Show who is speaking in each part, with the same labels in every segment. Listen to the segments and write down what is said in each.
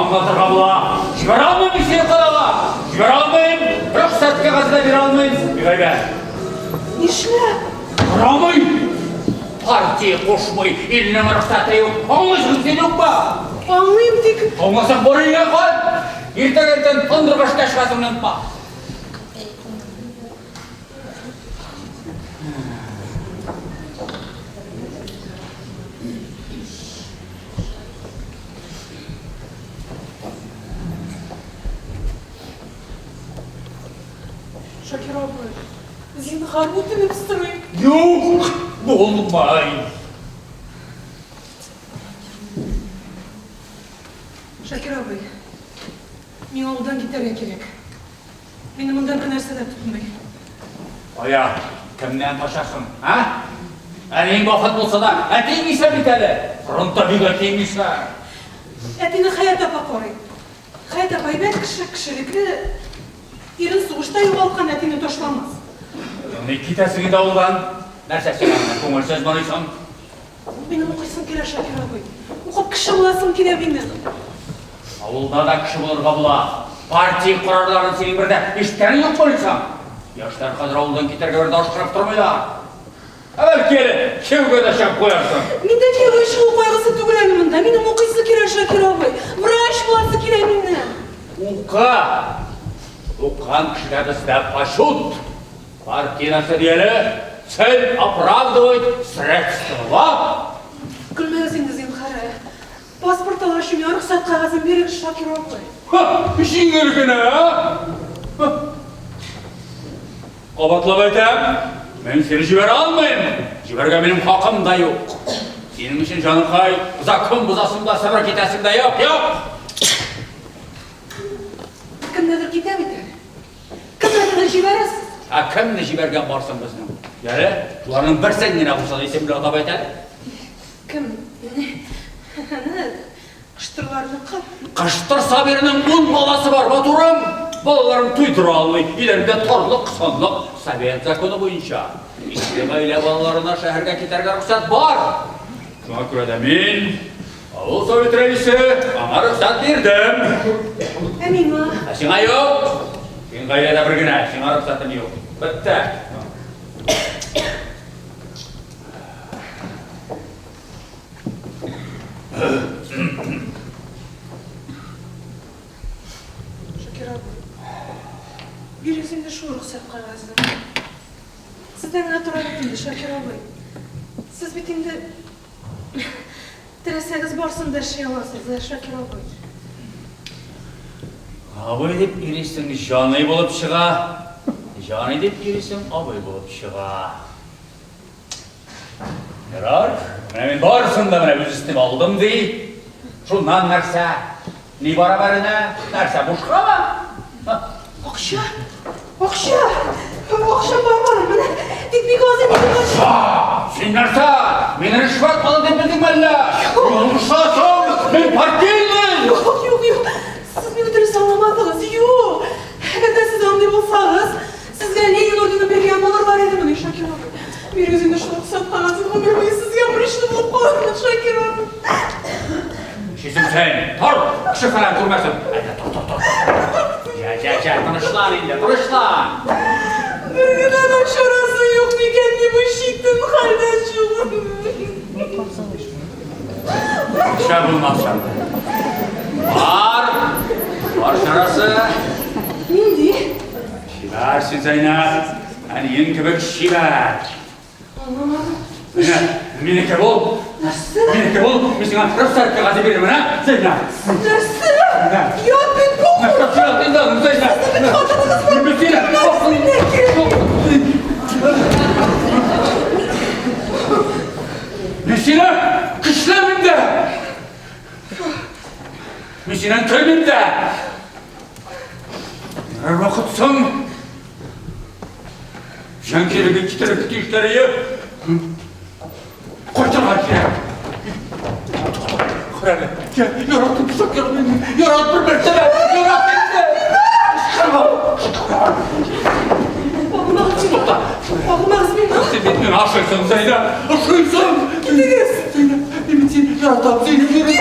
Speaker 1: Аңлатырга була. Җибәрә алмыйм мин сине калага. Җибәрә алмыйм. Рөхсәт кәгазе дә бирә алмыйм. Бик әйбәт.
Speaker 2: Нишләп?
Speaker 1: Сорамый. Партия кушмый, илнең рөхсәте юк. Аңлыйсың син юкмы?
Speaker 2: Аңлыйм, тик...
Speaker 1: Аңласаң, бар өеңә кайт. Иртәгә иртән тондырып эшкә чыгасың, онытма.
Speaker 2: Шакир абый, зинһар үтенеп сорыйм.
Speaker 1: Юк, булмый.
Speaker 2: Шакир абый, миңа авылдан китәргә кирәк. Мине монда бер нәрсә дә тотмый.
Speaker 1: Кая, кемнән качасың, ә? Әниең вафат булса да, әтиең исән бит әле. Фронтовик әтиең исән.
Speaker 2: Әтине Хәят апа карый. Хәят апа әйбәт кеше, кешелекле. Ирен сугышта югалткан әтине ташламас.
Speaker 1: Ник китәсең инде авылдан? Нәрсә сиңа монда күңелсез мыни соң?
Speaker 2: Минем укыйсым килә, Шакир абый. Укып кеше буласым килә минем.
Speaker 1: Авылда да кеше булырга була. Партия карарларын синең бер дә ишеткәнең юкмыни соң? Яшьләр хәзер авылдан китәргә бер дә ашкынып тормыйлар. Ә бәлки әле кияүгә дә чыгып куярсың.
Speaker 2: Миндә кияүгә чыгу кайгысы түгел әле монда. Минем укыйсы килә, Шакир абый. Врач буласы килә минем.
Speaker 1: Укы! Укыган кешегә бездә почет. Партия нәрсә ди әле? Цель оправдывает средства.
Speaker 2: Көлмәгез инде, зинһар. Паспорт алыр өчен миңа рөхсәт кәгазен бирегез, Шакир абый.
Speaker 1: Ха, җиңел генә, а? Кабатлап әйтәм, мин сине җибәрә алмыйм. Җибәргә минем хакым да юк. Синең өчен, җаныкай, закон бозасым да, Себер китәсем дә юк, юк!
Speaker 2: Кемнедер китә бит әле. Кемнәрне җибәрәсез?
Speaker 1: Ә кемне җибәргән бар соң безнең? Яле, шуларның берсен генә булса да исем белән атап әйт әле.
Speaker 2: Кем? Әнә, кыштырларныкы.
Speaker 1: Кыштыр Сабирның ун баласы бар, матурым. Балаларын туйдыра алмый, өйләрендә тарлык, санлык. Совет законы буенча, ишле гаилә балаларына шәһәргә китәргә рөхсәт бар. Шуңа күрә дә мин Авыл совет рәисе аңа рөхсәт бирдем.
Speaker 2: Ә миңа?
Speaker 1: Ә сиңа юк. Син гаиләдә бер генә, сиңа рөхсәтем юк. Бетте.
Speaker 2: Шакир абый, бирегез инде шул рөхсәт кәгазен. Сездән генә тора бит инде, Шакир абый. Сез бит инде Теләсәгез барсын да эшли аласыз, ә, Шакир абый.
Speaker 1: Абый дип йөрисең, җаный булып чыга. Җаный дип йөрисең, абый булып чыга. Ярар, менә мин барысын да менә үз өстемә алдым, ди. Шуннан нәрсә? Ни барабәренә? Нәрсә, бушкамы?
Speaker 2: Акча! Акча! Акча бар бар, менә. Тик бик аз инде акча.
Speaker 1: Син нәрсә? Мине ришвәт алды дип белдеңме әллә? Ялгышасың! Мин партийный!
Speaker 2: Юк, юк, юк. Сез мине дөрес аңламадыгыз. Юк. Әгәр дә сез андый булсагыз, сезгә Ленин ордены биргән булырлар иде моны, Шакир абый. Бирегез инде шул рөхсәт кәгазен, гомер буе сезгә бурычлы булып калырмын, Шакир абый.
Speaker 1: Нишлисең син? Тор! Кеше фәлән күрмәсен. Әйдә, тор, тор, тор, тор. Җә, җә, җә, тынычлан инде, тынычлан.
Speaker 2: Бер генә дә чарасы юк микән ни бу читен хәлдән чыгуның?
Speaker 1: Акча булмаса. Бар, бар чарасы.
Speaker 2: Нинди?
Speaker 1: Чибәр син, Зәйнәб. Әниең кебек чибәр.
Speaker 2: Аңламадым.
Speaker 1: Менә, минеке бул.
Speaker 2: Нәрсә?
Speaker 1: Минеке бул. Мин сиңа рөхсәт кәгазе бирәм, менә, Зәйнәб.
Speaker 2: Нәрсә?
Speaker 1: Менә.
Speaker 2: Ят бит бу!
Speaker 1: Нәрсә син инде, Зәйнәб?
Speaker 2: Сезнең бит хатыныгыз бар.
Speaker 1: Мин сине Мин сине көчләмим дә. Мин синнән көлмим дә. Берәр вакыт соң Җан кирәге китереп тиешләрие. Кайтырга кирәк. Карале. Ярат, Шакир, ярат бер мәртәбә. Ярат инде. Кычкырма.
Speaker 2: Агымагыз миңа.
Speaker 1: Тукта.
Speaker 2: Агымагыз миңа.
Speaker 1: Син бит миңа ошыйсың, Зәйнәб. Ошыйсың.
Speaker 2: Китегез.
Speaker 1: Зәйнәб, мин бит сине яратам, Зәйнәб.
Speaker 2: Китегез.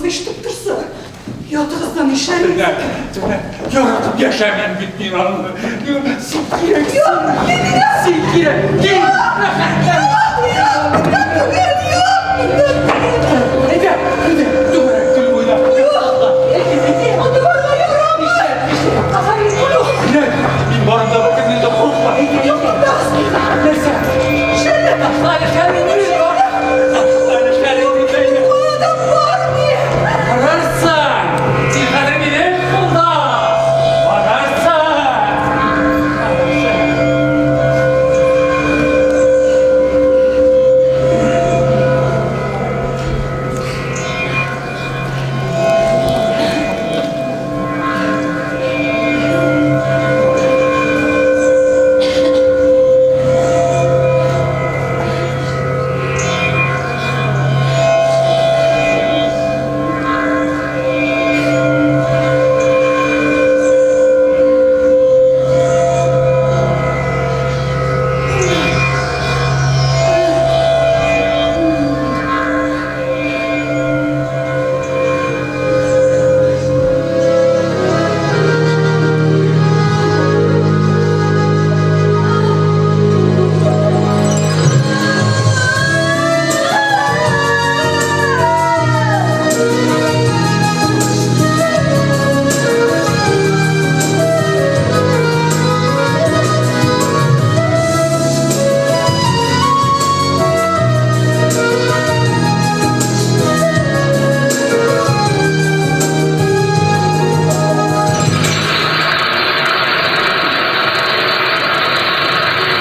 Speaker 2: Хатыныгыз ишетеп торса, ятыгыз да нишләргез?
Speaker 1: Тыңла, тыңла, яратып яшәмим бит мин аны. Син кирәксең. Син кирәк. Кил, рәхәтлән. Әйдә, әйдә, түгәрәк төн буена. Мин барында беркемнән дә курыкма. Әйдә, әйдә. Нәрсә? Ташла әле шәлеңне. Ташла әле шәлеңне. Барырсың! Син хәзер минем кулда! Барырсың! Барырсың!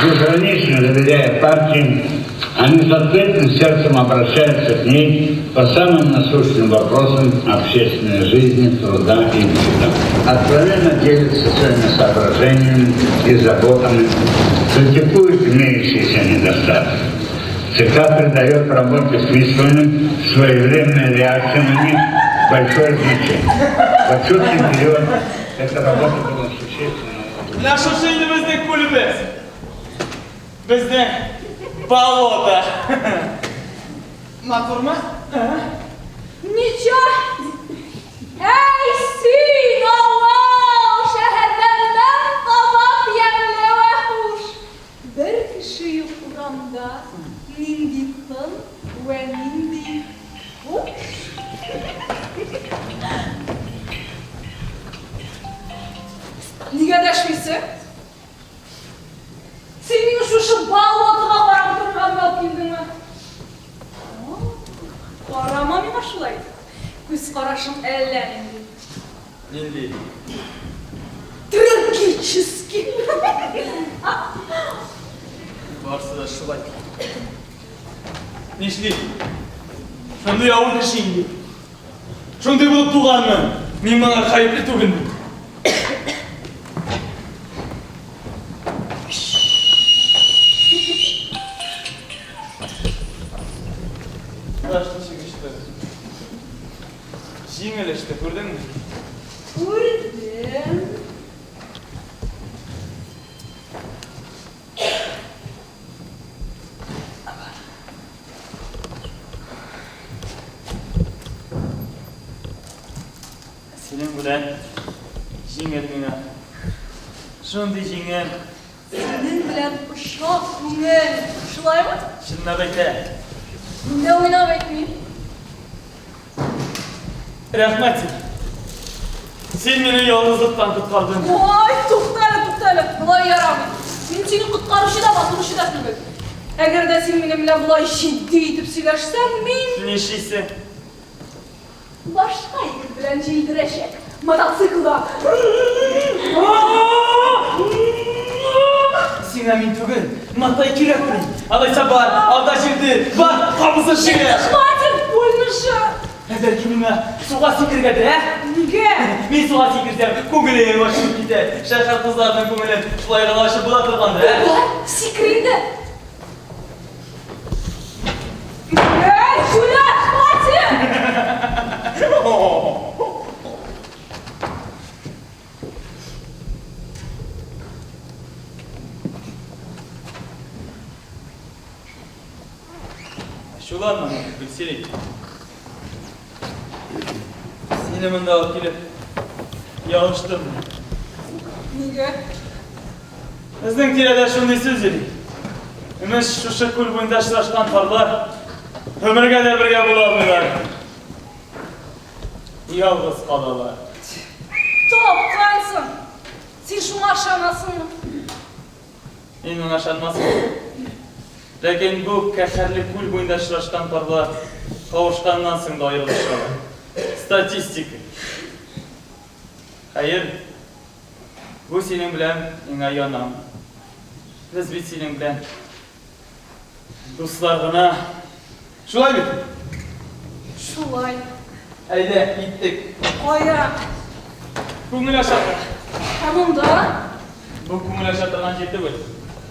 Speaker 3: Безгранично доверяя партии, они с открытым сердцем обращаются к ней по самым насущным вопросам общественной жизни, труда и быта. Откровенно делятся своими соображениями и заботами, критикуют имеющиеся недостатки. ЦК придает работе с Мисваном своевременной реакции на них большое значение. В отчетный период эта работа была существенно.
Speaker 4: Менә шушы инде безнең күлебез. Безнең болото. Матурмы?
Speaker 5: Ничә? Әй, син, авыл, шәһәрдән мең кабат ямьле вә хуш. Бер кеше юк урамда, нинди тын вә нинди хуш. Нигә дәшмисең? Син мине шушы болотога карап утырырга дип алып килдеңме? Карама миңа шулай итеп. Күз карашың әллә нинди.
Speaker 4: Нинди?
Speaker 5: Трагический.
Speaker 4: Барысы да шулай. Нишлим? Шундый авыр кеше инде. Шундый булып туганмын. Мин моңа гаепле түгелмен. Кояш ничек очты? Җиңел очты, күрдеңме?
Speaker 5: Күрдем.
Speaker 4: Синең белән җиңел миңа. Шундый җиңел.
Speaker 5: Синең белән оча күңел. Шулаймы?
Speaker 4: Чынлап әйтә.
Speaker 5: Мин дә уйнап әйтмим.
Speaker 4: Рәхмәт сиңа. Син мине ялгызлыктан коткардың.
Speaker 5: Ой, тукта әле, тукта әле. Болай ярамый. Мин сине коткаручы да, батыручы да түгел. Әгәр дә син минем белән болай җитди итеп сөйләшсәң, мин
Speaker 4: Нишлисең?
Speaker 5: башка егет белән җилдерәчәк. Мотоциклда.
Speaker 4: Сиңа мин түгел, матай кирәкми. Алайса бар, алда җилдер, бар, кабызы шигә.
Speaker 5: Хватит, больно же.
Speaker 4: Ә бәлки миңа суга сикергәдер, ә?
Speaker 5: Нигә?
Speaker 4: Мин суга сикерсәм, күңелем ачылып китә. Шәһәр кызларының күңелен шулай гына ачып була торгандыр, ә?
Speaker 5: Бар, сикер инде. Эй, җүләр, хватит!
Speaker 4: Ачуланма, Гөлсирин. Сине монда алып килеп, ялгыштым.
Speaker 5: Нигә?
Speaker 4: Безнең тирәдә шундый сүз йөри. Имеш, шушы күл буенда очрашкан парлар гомергә дә бергә була алмыйлар. Ялгыз калалар.
Speaker 5: Тапкансың! Син шуңа ышанасыңмы?
Speaker 4: Мин моңа ышанмасмын. Ләкин бу каһәрле күл буенда очрашкан парлар кавышканнан соң да аерылышалар. Статистика. Хәер, бу синең белән миңа янам. Без бит синең белән дуслар гына. Шулай бит?
Speaker 5: Шулай.
Speaker 4: Әйдә, киттек.
Speaker 5: Кая?
Speaker 4: Күңел ачарга.
Speaker 5: Ә монда?
Speaker 4: Бу күңел ача торган җир түгел.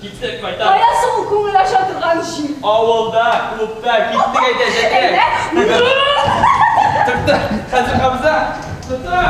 Speaker 4: Киттек, кайтабыз.
Speaker 5: Кая соң ул күңел ача торган җир?
Speaker 4: Авылда, клубта, киттек әйдә, җәкәй.
Speaker 5: Әйдә.
Speaker 4: Тукта, хәзер кабыза. Тукта.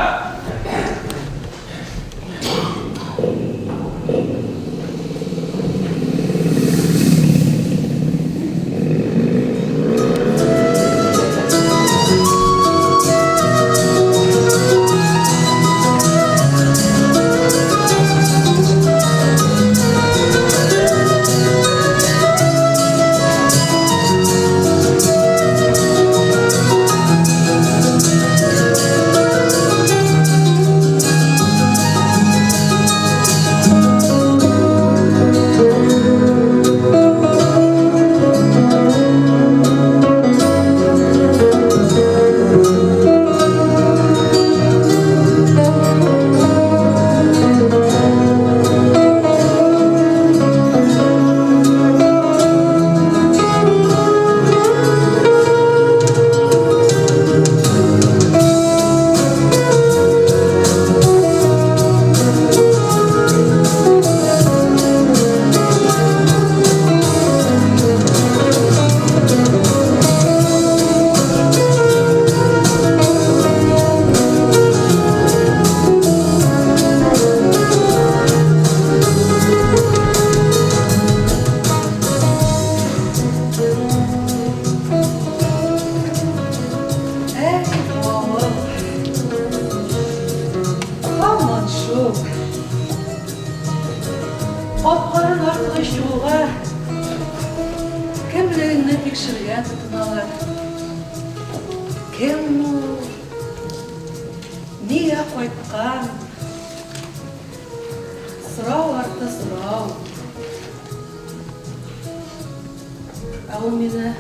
Speaker 2: Әй, авыл. Һаман шул. Капкадан аркылы чыгуга кемлегеңне тикшерергә тотыналар. Кем ул? Нигә кайткан? Сорау арты сорау. Ә ул мине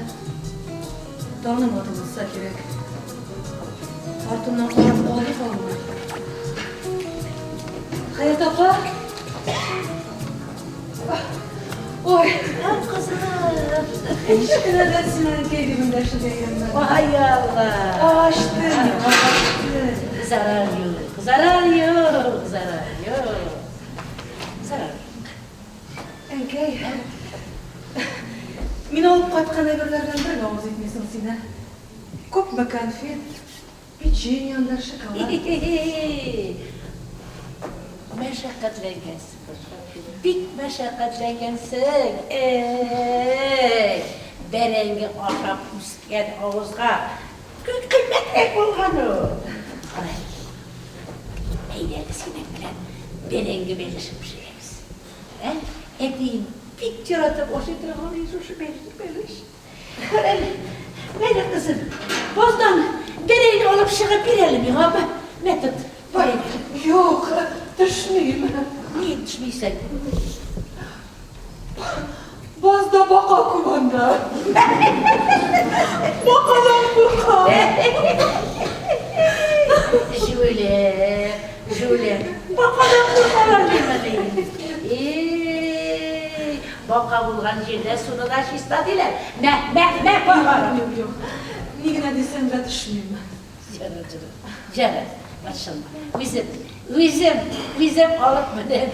Speaker 2: танымады булса кирәк. Артымнан карап калды калмый. Хәят апа. Ой,
Speaker 6: кызым.
Speaker 2: Ничек кенә дә син әнкәй дип эндәшергә өйрәнмәдең.
Speaker 6: Ай Алла.
Speaker 2: Ачты, ачты.
Speaker 6: Зарар юк, зарар юк, зарар юк. Зарар юк.
Speaker 2: Әнкәй, мин алып кайткан әйберләрдән бер дә авыз итмисең син, ә? Күпме конфет, печенье анда, шоколад.
Speaker 6: Мәшәкатьләнгәнсең, бик мәшәкатьләнгәнсең. Әй, бәрәңге ашап үскән авызга кыйммәтрәк булган ул. Карале, әйдә әле синең белән бәрәңге бәлеше пешерәбез. Ә? Әтием бик яратып ашый торган иде шушы бәлеш. Карале, мәле, кызым, баздан бәрәңге алып чыгып бир әле миңа, апа. Мә, тот, бар әйдә.
Speaker 2: Юк, төшмим.
Speaker 6: Ник төшмисең?
Speaker 2: Базда бака күп анда. Бакадан куркам.
Speaker 6: Җүләр, җүләр. Бакадан куркалар димени? Эй, бака булган җирдә суны да чиста диләр. Мә, мә, мә, бар, бар.
Speaker 2: Юк, юк. Ни генә дисәң дә төшмим.
Speaker 6: Җара, җара. Җара, борчылма. Үзем, үзем, үзем алып менәм.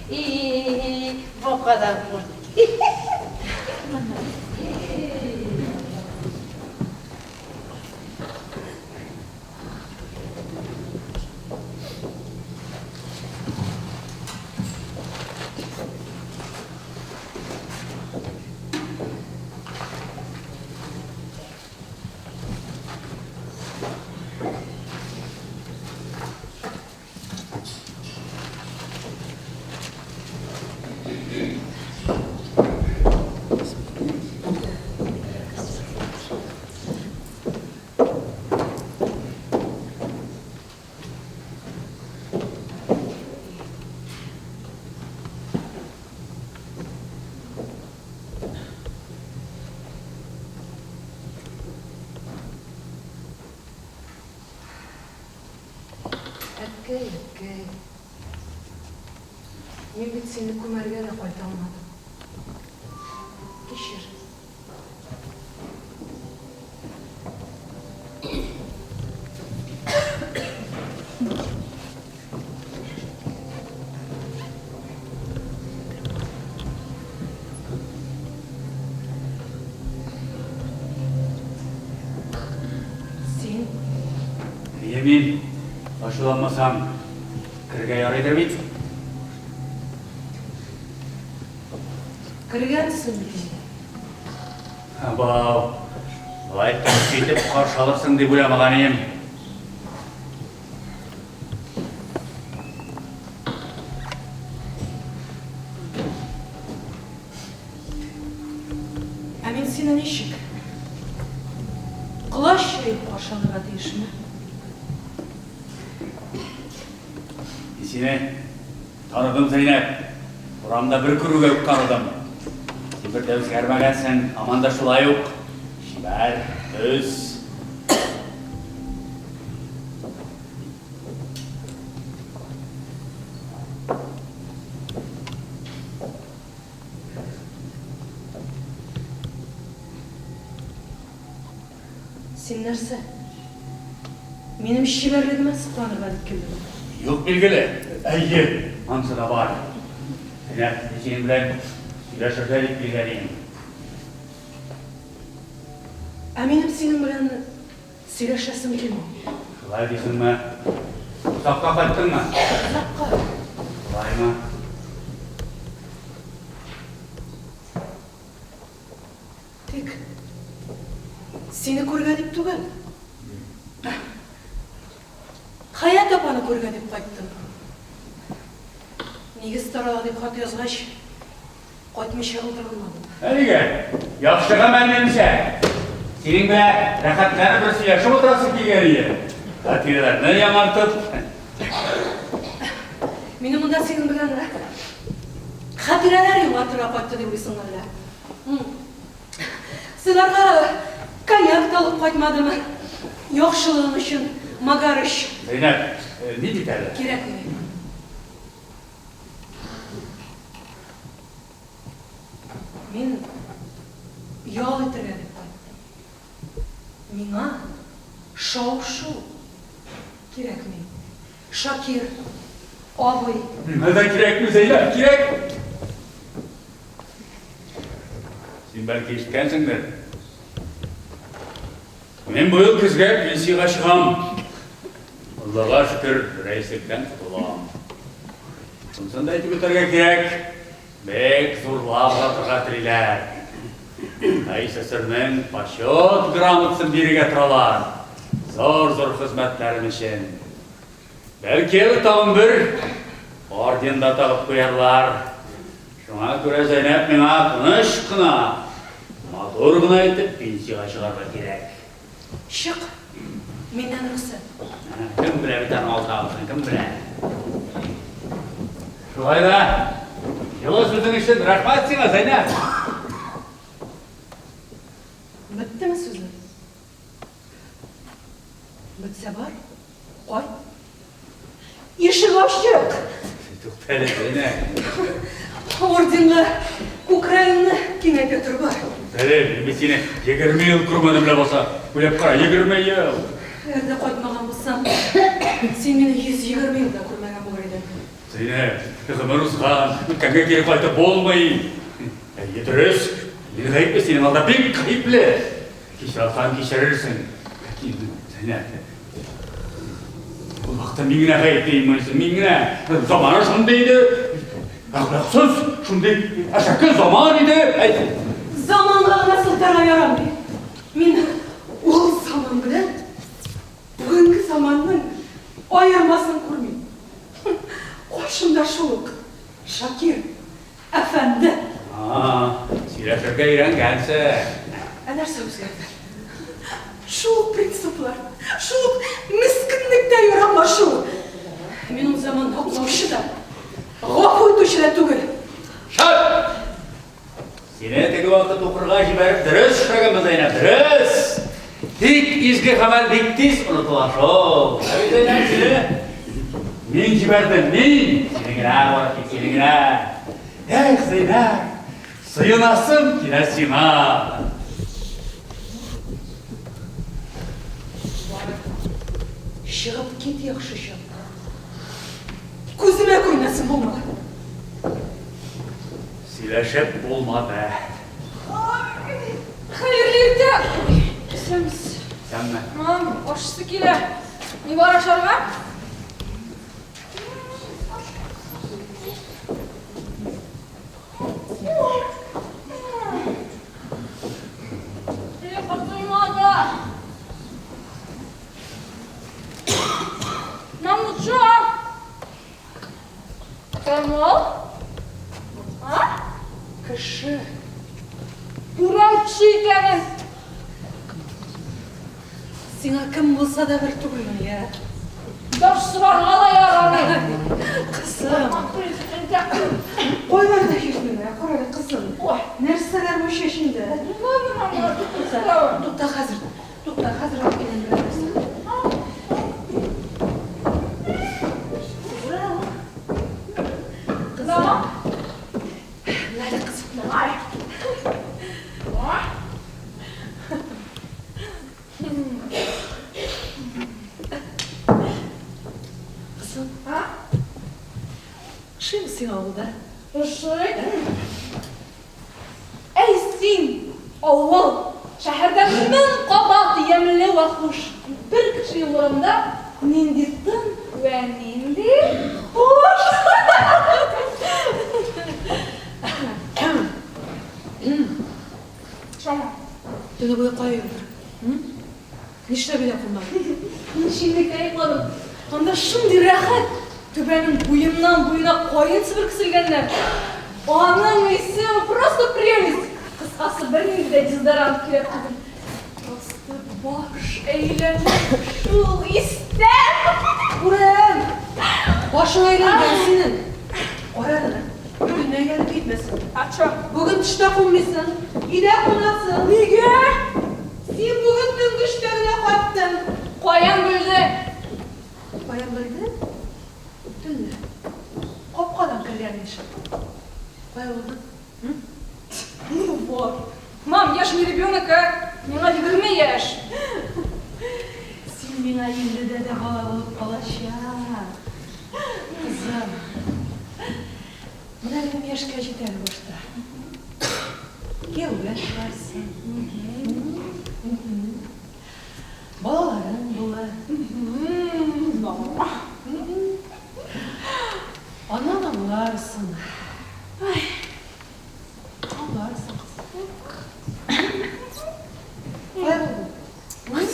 Speaker 6: И, бакадан курк.
Speaker 2: Әткәй, әткәй. Мин бит сине күмәргә дә кайта алмадым. Кичер. Син?
Speaker 1: Әйе, мин. Ачуланмасаң, керергә ярыйдыр бит?
Speaker 2: Кергәнсең бит инде.
Speaker 1: Абау, болай тәмсез итеп каршы алырсың дип уйламаган идем.
Speaker 2: Ә мин сине ничек? Колач җәеп каршы алырга тиешме?
Speaker 1: Мин сине таныдым, Зәйнәп. Урамда бер күрүгә үк таныдым. Син бер дә үзгәрмәгәнсең, һаман да шулай ук чибәр, төз.
Speaker 2: Син нәрсә? Минем чибәрлегемә сокланырга дип килдеңме?
Speaker 1: Юк, билгеле. Әйе, анысы да бар. Менә мин синең белән сөйләшергә дип килгән идем.
Speaker 2: Ә минем синең белән сөйләшәсем килми.
Speaker 1: Шулай дисеңме? Озакка кайттыңмы?
Speaker 2: Озакка.
Speaker 1: Шулаймы?
Speaker 2: Тик сине күрергә дип түгел. Хәят апаны күрергә дип кайттым. Нигез тарала дип хат язгач, кайтмыйча булдыра алмадым.
Speaker 1: Ә нигә? Яхшы гамәл минемчә. Синең белән рәхәтләнеп бер сөйләшеп утырасы килгән иде. Хатирәләрне яңартып.
Speaker 2: Мине монда синең белән хатирәләр яңартырга кайтты дип уйлыйсыңмы әллә? Сыйларга коньяк та алып кайтмадым. Яхшылыгың өчен, Магарыч.
Speaker 1: Зәйнәп, ни бит әле?
Speaker 2: Кирәкми. Мин ял итәргә дип кайттым. Миңа шау-шу кирәкми, Шакир абый.
Speaker 1: Миңа да кирәкми, Зәйнәп, кирәкми. Син бәлки ишеткәнсеңдер. Мин быел көзгә пенсиягә чыгам. Аллага шөкер, рәислектән котылам. Шунысын да әйтеп үтәргә кирәк, бик зурлап озатырга телиләр. КССРның почет грамотасын бирергә торалар. Зур-зур хезмәтләрем өчен. Бәлки әле тагын бер орден да тагып куярлар. Шуңа күрә, Зәйнәп, миңа тыныч кына, матур гына итеп пенсиягә чыгарга кирәк.
Speaker 2: Чык, миннән рөхсәт.
Speaker 1: Кем белә бит аның алдагысын, кем белә. Шулай да, җылы сүзең өчен рәхмәт сиңа, Зәйнәп.
Speaker 2: Беттеме сүзең? Бетсә бар, кайт. Ишек ачык!
Speaker 1: Тукта әле, Зәйнәп.
Speaker 2: Орденлы күкрәгеңне киңәйтә тор, бар.
Speaker 1: Әле, мин бит сине 20 ел күрмәдем ләбаса. Уйлап кара, 20 ел.
Speaker 2: Әгәр дә кайтмаган булсам, син мине 120 ел да күрмәгән булыр идең.
Speaker 1: Зәйнәп, гомер узган, үткәнгә кире кайтып булмый. Әйе, дөрес. Мин гаепле, синең алда бик гаепле. Кичералсаң кичерерсең. Ләкин, Зәйнәп, ул вакытта мин генә гаепле идем, мин генә. Заманы шундый иде. Әхлаксыз, шундый әшәке заман иде. Әйт.
Speaker 2: Заманга гына сылтарга ярамый. Мин ул заман белән бүгенге заманның аермасын күрмим. Каршымда шул ук Шакир Әфәнде!
Speaker 1: А, сөйләшергә өйрәнгәнсең.
Speaker 2: Ә нәрсә үзгәрде? Шул ук принциплар, шул ук мескенлектә яраклашу. Мин ул заманда аклаучы да, гафу итүче дә түгел.
Speaker 1: Шәп! Сине теге вакыт укырга җибәреп дөрес эшләгәнмен, Зәйнәп, дөрес! Тик изге гамәл бик тиз онытыла шул. Ә бит Зәйнәп сине... Мин җибәрдем, мин! Сине генә бары тик сине генә. Эх, Зәйнәб, сыенасым килә сиңа.
Speaker 2: Бар, чыгып кит яхшы чакта. Күземә күренәсең булмады.
Speaker 1: Сөйләшеп булмады.
Speaker 5: Хәерле иртә! Исәнмесез.
Speaker 1: Исәнме.
Speaker 5: Мам, ашыйсы килә. Ни бар ашарга? Нам ну чё? Кем ул? А?
Speaker 2: Кеше.
Speaker 5: Күрәм кеше икәнен.
Speaker 2: Сиңа кем булса да бер түгелмени, ә?
Speaker 5: Баш сорарга да ярамый.
Speaker 2: Кызым. Кайларда йөрдең, ә? Кара әле, кызым. Нәрсәләр бу чәчеңдә? Тукта хәзер. Тукта, хәзер алып киләм берәр нәрсә. Кызым. Менә әле, кызым. Кызым,
Speaker 5: а?
Speaker 2: Ошыймы сиңа авылда?
Speaker 5: Ошый. Әй син, авыл! Шәһәрдән мең кабат ямьле вә хуш. Бер кеше юк урамда, нинди тын вә нинди хуш! Шома.
Speaker 2: Төне буе кая йөрдең? Нишләп өйдә кунмадың?
Speaker 5: Мин шинлектә йокладым. Анда шундый рәхәт! Түбәнең буеннан буена каен себеркесе элгәннәр. Аның исе просто прелесть! Кыскасы, бернинди дә дезодорант кирәк түгел. Просто баш әйләнә шул истән!
Speaker 2: Күрәм! Башың әйләнгән синең. Кара әле, бөтенләй әйләнеп китмәсен.
Speaker 5: А чё?
Speaker 2: Бүген төштә кунмыйсың, өйдә кунасың.
Speaker 5: Нигә?
Speaker 2: Син бүген төнге өчтә генә кайттың.
Speaker 5: Каян белдең?
Speaker 2: Каян белдем? Төнлә. Капкадан кергән ишек. Кая булдың?
Speaker 5: Ну вот. Мам, я же не ребенок, а? Миңа 20 яшь.
Speaker 2: Син миңа 50-дә дә бала булып калачак. Кызым. Менә минем яшькә җит әле башта. Кияүгә чыгарсың. Балаларың булыр. Аннан аңларсың. Аңларсың, кызым. Кая булдың?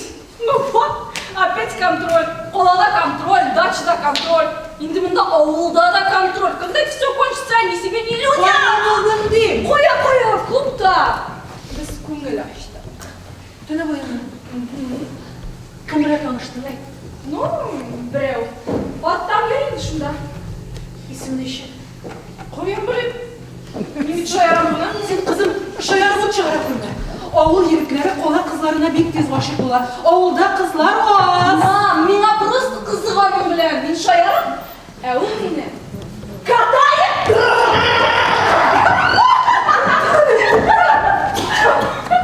Speaker 5: Ну вот, опять контроль. Калада контроль, дачада контроль. Инде монда авылда да контроль. Когда это все кончится, ни себе, ни людям.
Speaker 2: Кая булдың дим?
Speaker 5: Кая, кая, клубта. Без күңел ачтык.
Speaker 2: Төне буемы? Кем белән таныштың, әйт?
Speaker 5: Ну, берәү. Арттан йөри инде шунда.
Speaker 2: Исеме ничек?
Speaker 5: Каян белим? Мин бит шаярам гына.
Speaker 2: Син, кызым, шаярып ут чыгара күрмә. Авыл егетләре кала кызларына бик тиз гашыйк була. Авылда кызлар аз.
Speaker 5: Мам, миңа просто кызык аның белән. Мин шаярам, ә ул мине катает!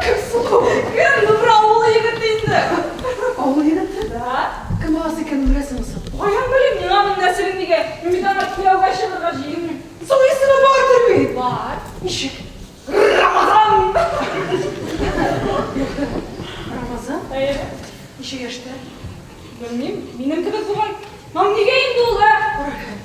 Speaker 2: Кем соң ул?
Speaker 5: Кем? Ну, бер авыл егете инде.
Speaker 2: Авыл егете?
Speaker 5: Да.
Speaker 2: Кем баласы икәнен беләсеңме соң?
Speaker 5: Каян белим, миңа аның нәселен нигә? Мин бит аңа кияүгә чыгарга җыенмыйм.
Speaker 2: Соң исеме бардыр бит?
Speaker 5: Бар.
Speaker 2: Ничек?
Speaker 5: Рамазан!
Speaker 2: Рамазан?
Speaker 5: Әйе.
Speaker 2: Ничә яшьтә?
Speaker 5: Белмим, минем кебек бугай. Мам, нигә инде ул, ә?
Speaker 2: Кара әле,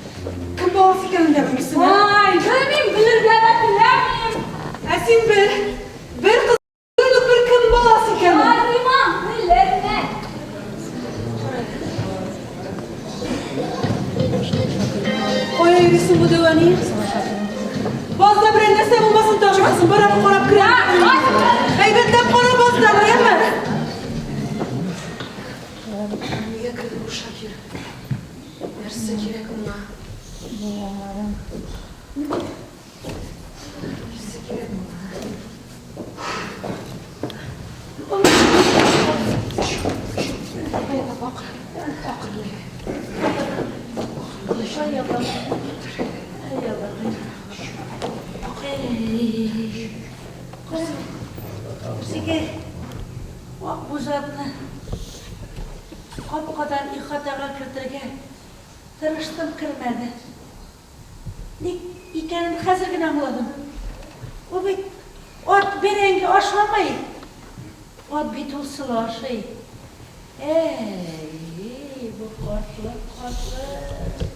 Speaker 2: соң?
Speaker 6: Теге Акбүз атны капкадан ихатага кертергә тырыштым, кермәде. Ник икәнен хәзер генә аңладым. Ул бит ат бәрәңге ашамый. Ат бит ул солы ашый. Әй, бу картлык, картлык.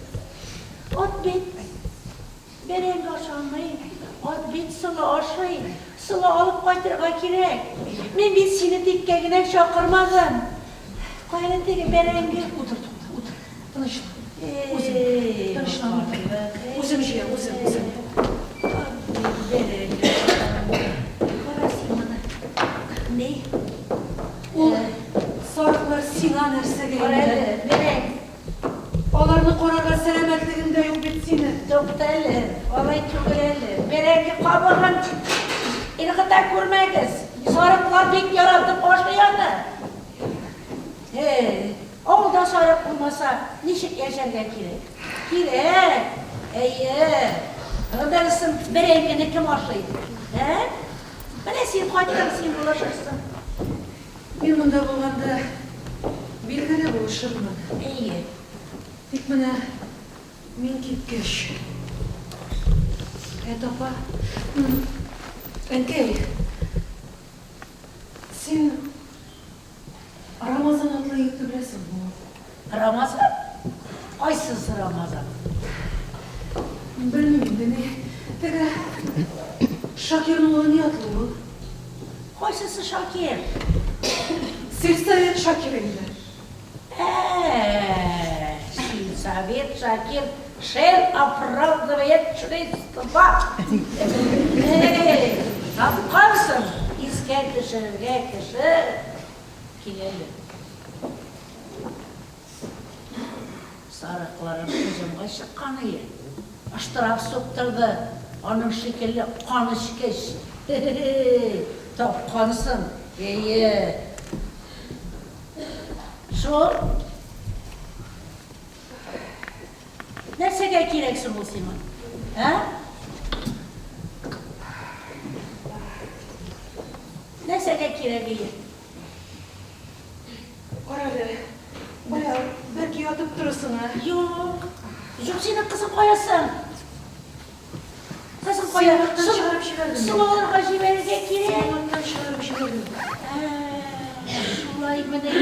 Speaker 6: Ат бит бәрәңге ашамый, ат бит солы ашый. Солы алып кайтырга кирәк. Мин бит сине тиккә генә чакырмадым. Кая теге бәрәңге?
Speaker 2: Утыр, тукта, утыр. Тынычлан. Үзем. Тынычлан, утыр. Үзем җыям, үзем, үзем.
Speaker 6: Кара син моны. Ни?
Speaker 2: Ул сарыклар сиңа нәрсәгә
Speaker 6: Кара
Speaker 2: инде?
Speaker 6: әле, бәрәң.
Speaker 2: Аларны карарга сәламәтлегең дә юк бит синең.
Speaker 6: Тукта әле, алай түгел әле. Бәрәңге кабыгын ыргыта күрмәгез. Сарыклар бик яратып ашый аны. Һе, авылда сарык булмаса, ничек яшәргә кирәк? Кирәк! Әйе. Аннан соң бәрәңгене кем ашый? Ә? Менә син кайттың, син булышырсың.
Speaker 2: Мин монда булганда, билгеле булышырмын.
Speaker 6: Әйе.
Speaker 2: Тик менә мин киткәч. Әт апа, әнкәй, син Рамазан атлы егетне беләсеңме?
Speaker 6: Рамазан? Кайсысы Рамазан?
Speaker 2: Белмим инде, ни. Теге Шакирның улы ни атлы ул?
Speaker 6: Кайсысы Шакир?
Speaker 2: Сельсовет Шакир инде.
Speaker 6: Ә, сельсовет Шакир шел оправдывает членство. Эй, тапкансың, искә төшерергә кеше киләле. Сарыкларым һөҗүмгә чыккан ие. Ыштырап суктырды, аның шикелле канэчкеч. Хе-хе-хе, тапкансың, әйе. Шул. Нәрсәгә кирәк соң ул сиңа? Ә? Нәрсәгә кирәк ие?
Speaker 2: Карале, бая бәлки ятып торырсың, ә?
Speaker 6: Юк. Юк, синең кызың кая соң? Кызың кая?
Speaker 2: Син аттан чыгарып җибәрдең.
Speaker 6: Сылаларга җибәрергә кирәк.
Speaker 2: Син аттан чыгарып җибәрдең.
Speaker 6: Шулаймыни,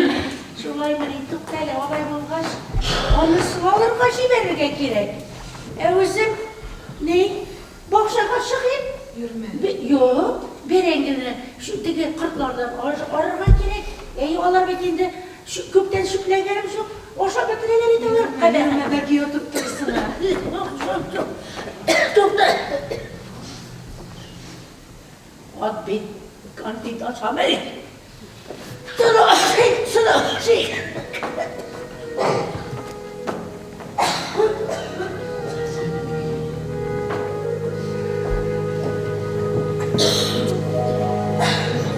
Speaker 6: шулаймыни, тукта әле, алай булгач, аны сылаларга җибәрергә кирәк. Ә үзем, ни, бакчага чыгыйм.
Speaker 2: Йөрмә.
Speaker 6: Юк, бәрәңгене шу теге кортлардан арырга кирәк. Әй, алар бит инде күптән чүпләгәнем юк, ашап бетерәләр иде алар.
Speaker 2: Йөрмә, бәлки ятып торырсың, ә?
Speaker 6: Юк, юк, юк. Тукта. Ат бит конфет ашамый. Сыны ашый, сыны ашый.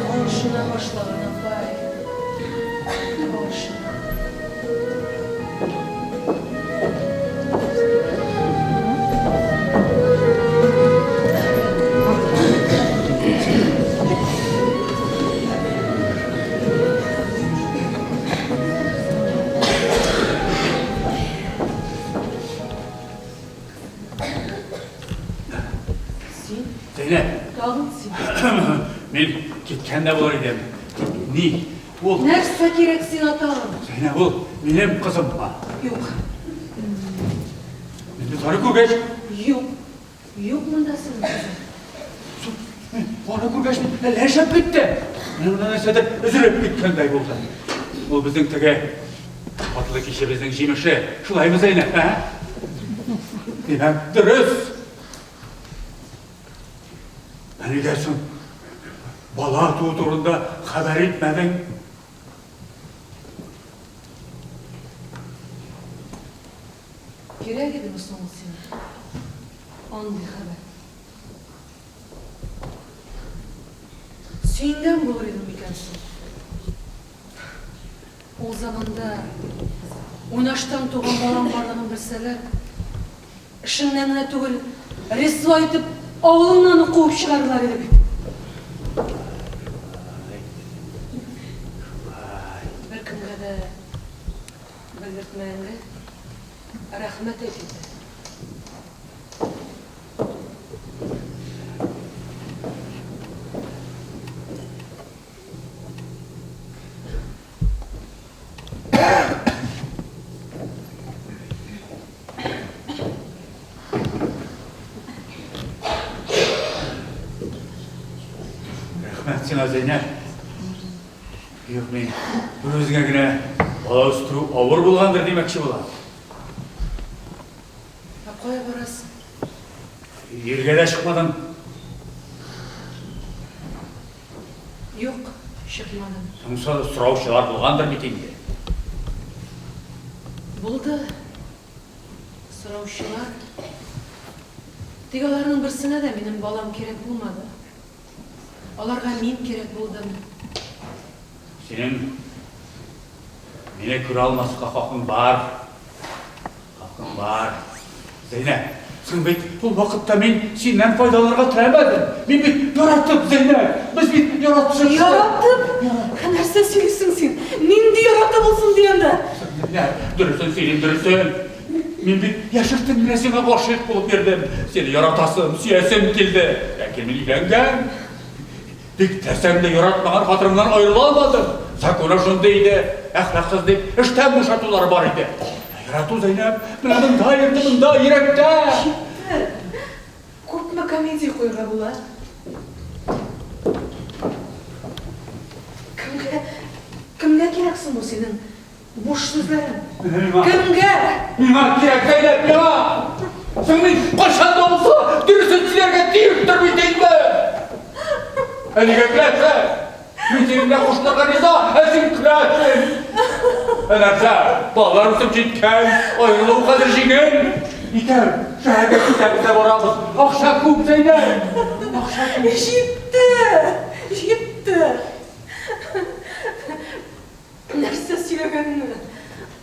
Speaker 2: Алышына башлаган апай. Алышына. Син?
Speaker 1: Зәйнәп.
Speaker 2: Тагын син.
Speaker 1: Мин киткән дә булыр идем. Тик ни, ул...
Speaker 2: Нәрсә кирәк сиңа тагын?
Speaker 1: Зәйнәп, ул минем кызыммы?
Speaker 2: Юк.
Speaker 1: Мин бит аны күргәч...
Speaker 2: Юк. Юк монда синең кызың.
Speaker 1: Мин аны күргәч, мин әллә нишләп киттем. Менә монда нәрсәдер өзелеп киткәндәй булды. Ул безнең теге атлы кичебезнең җимеше. Шулаймы, Зәйнәп, ә? Димәк, дөрес. Ә нигә соң бала туу турында хәбәр итмәдең?
Speaker 2: Кирәк идеме соң ул сиңа? Андый хәбәр. Сөенгән булыр идең микән соң? Ул заманда уйнаштан туган балаң барлыгын белсәләр, эшеңнән генә түгел, рисвай итеп авылыңнан ук куып чыгарырлар иде бит. Симертмә әле. Рәхмәт әйт инде.
Speaker 1: Рәхмәт сиңа, Зәйнәп. Юк, мин бер үзеңә генә бала үстерү авыр булгандыр димәкче булам.
Speaker 2: Ә кая барасың?
Speaker 1: Иргә дә чыкмадың.
Speaker 2: Юк, чыкмадым.
Speaker 1: Соң сораучылар булгандыр бит инде.
Speaker 2: Булды. Сораучылар. Тик аларның берсенә дә минем балам кирәк булмады. Аларга мин кирәк булдым.
Speaker 1: Синең мине күрә алмаска хакың бар. Хакың бар. Зәйнәп, соң бит ул вакытта мин синнән файдаланырга теләмәдем. Мин бит яратып, Зәйнәп, без бит яратышып.
Speaker 2: Яратып? Нәрсә сөйлисең син? Нинди яратып булсын ди анда?
Speaker 1: Зәйнәп, дөресен сөйлим, дөресен. Мин бит яшертен генә сиңа гашыйк булып йөрдем. Сине яратасым, сөясем килде. Ләкин мин өйләнгән. Тик теләсәм дә яратмаган хатынымнан аерыла алмадым. Законы шундый иде, әхлаксыз дип эштән бушатулары бар иде. Ә ярату, Зәйнәп, менә монда йөрде, монда, йөрәктә.
Speaker 2: Җитте. Күпме комедия куярга була? Кемгә, кемгә кирәк соң бу синең буш сүзләрең? Кемгә?
Speaker 1: Миңа кирәк, Зәйнәп, миңа! Соң мин кайчан да булса дөресен сөйләргә тиештер бит инде! Ә нигә көләсең? Мин синең белән кушылырга риза, ә син көләсең! Ә нәрсә, балалар үсеп җиткән, аерылу хәзер җиңел. Икәү шәһәргә китәбез дә барабыз. Акча күп, Зәйнәп! Акча күп.
Speaker 2: Җитте! Җитте! Нәрсә сөйләгәнеңне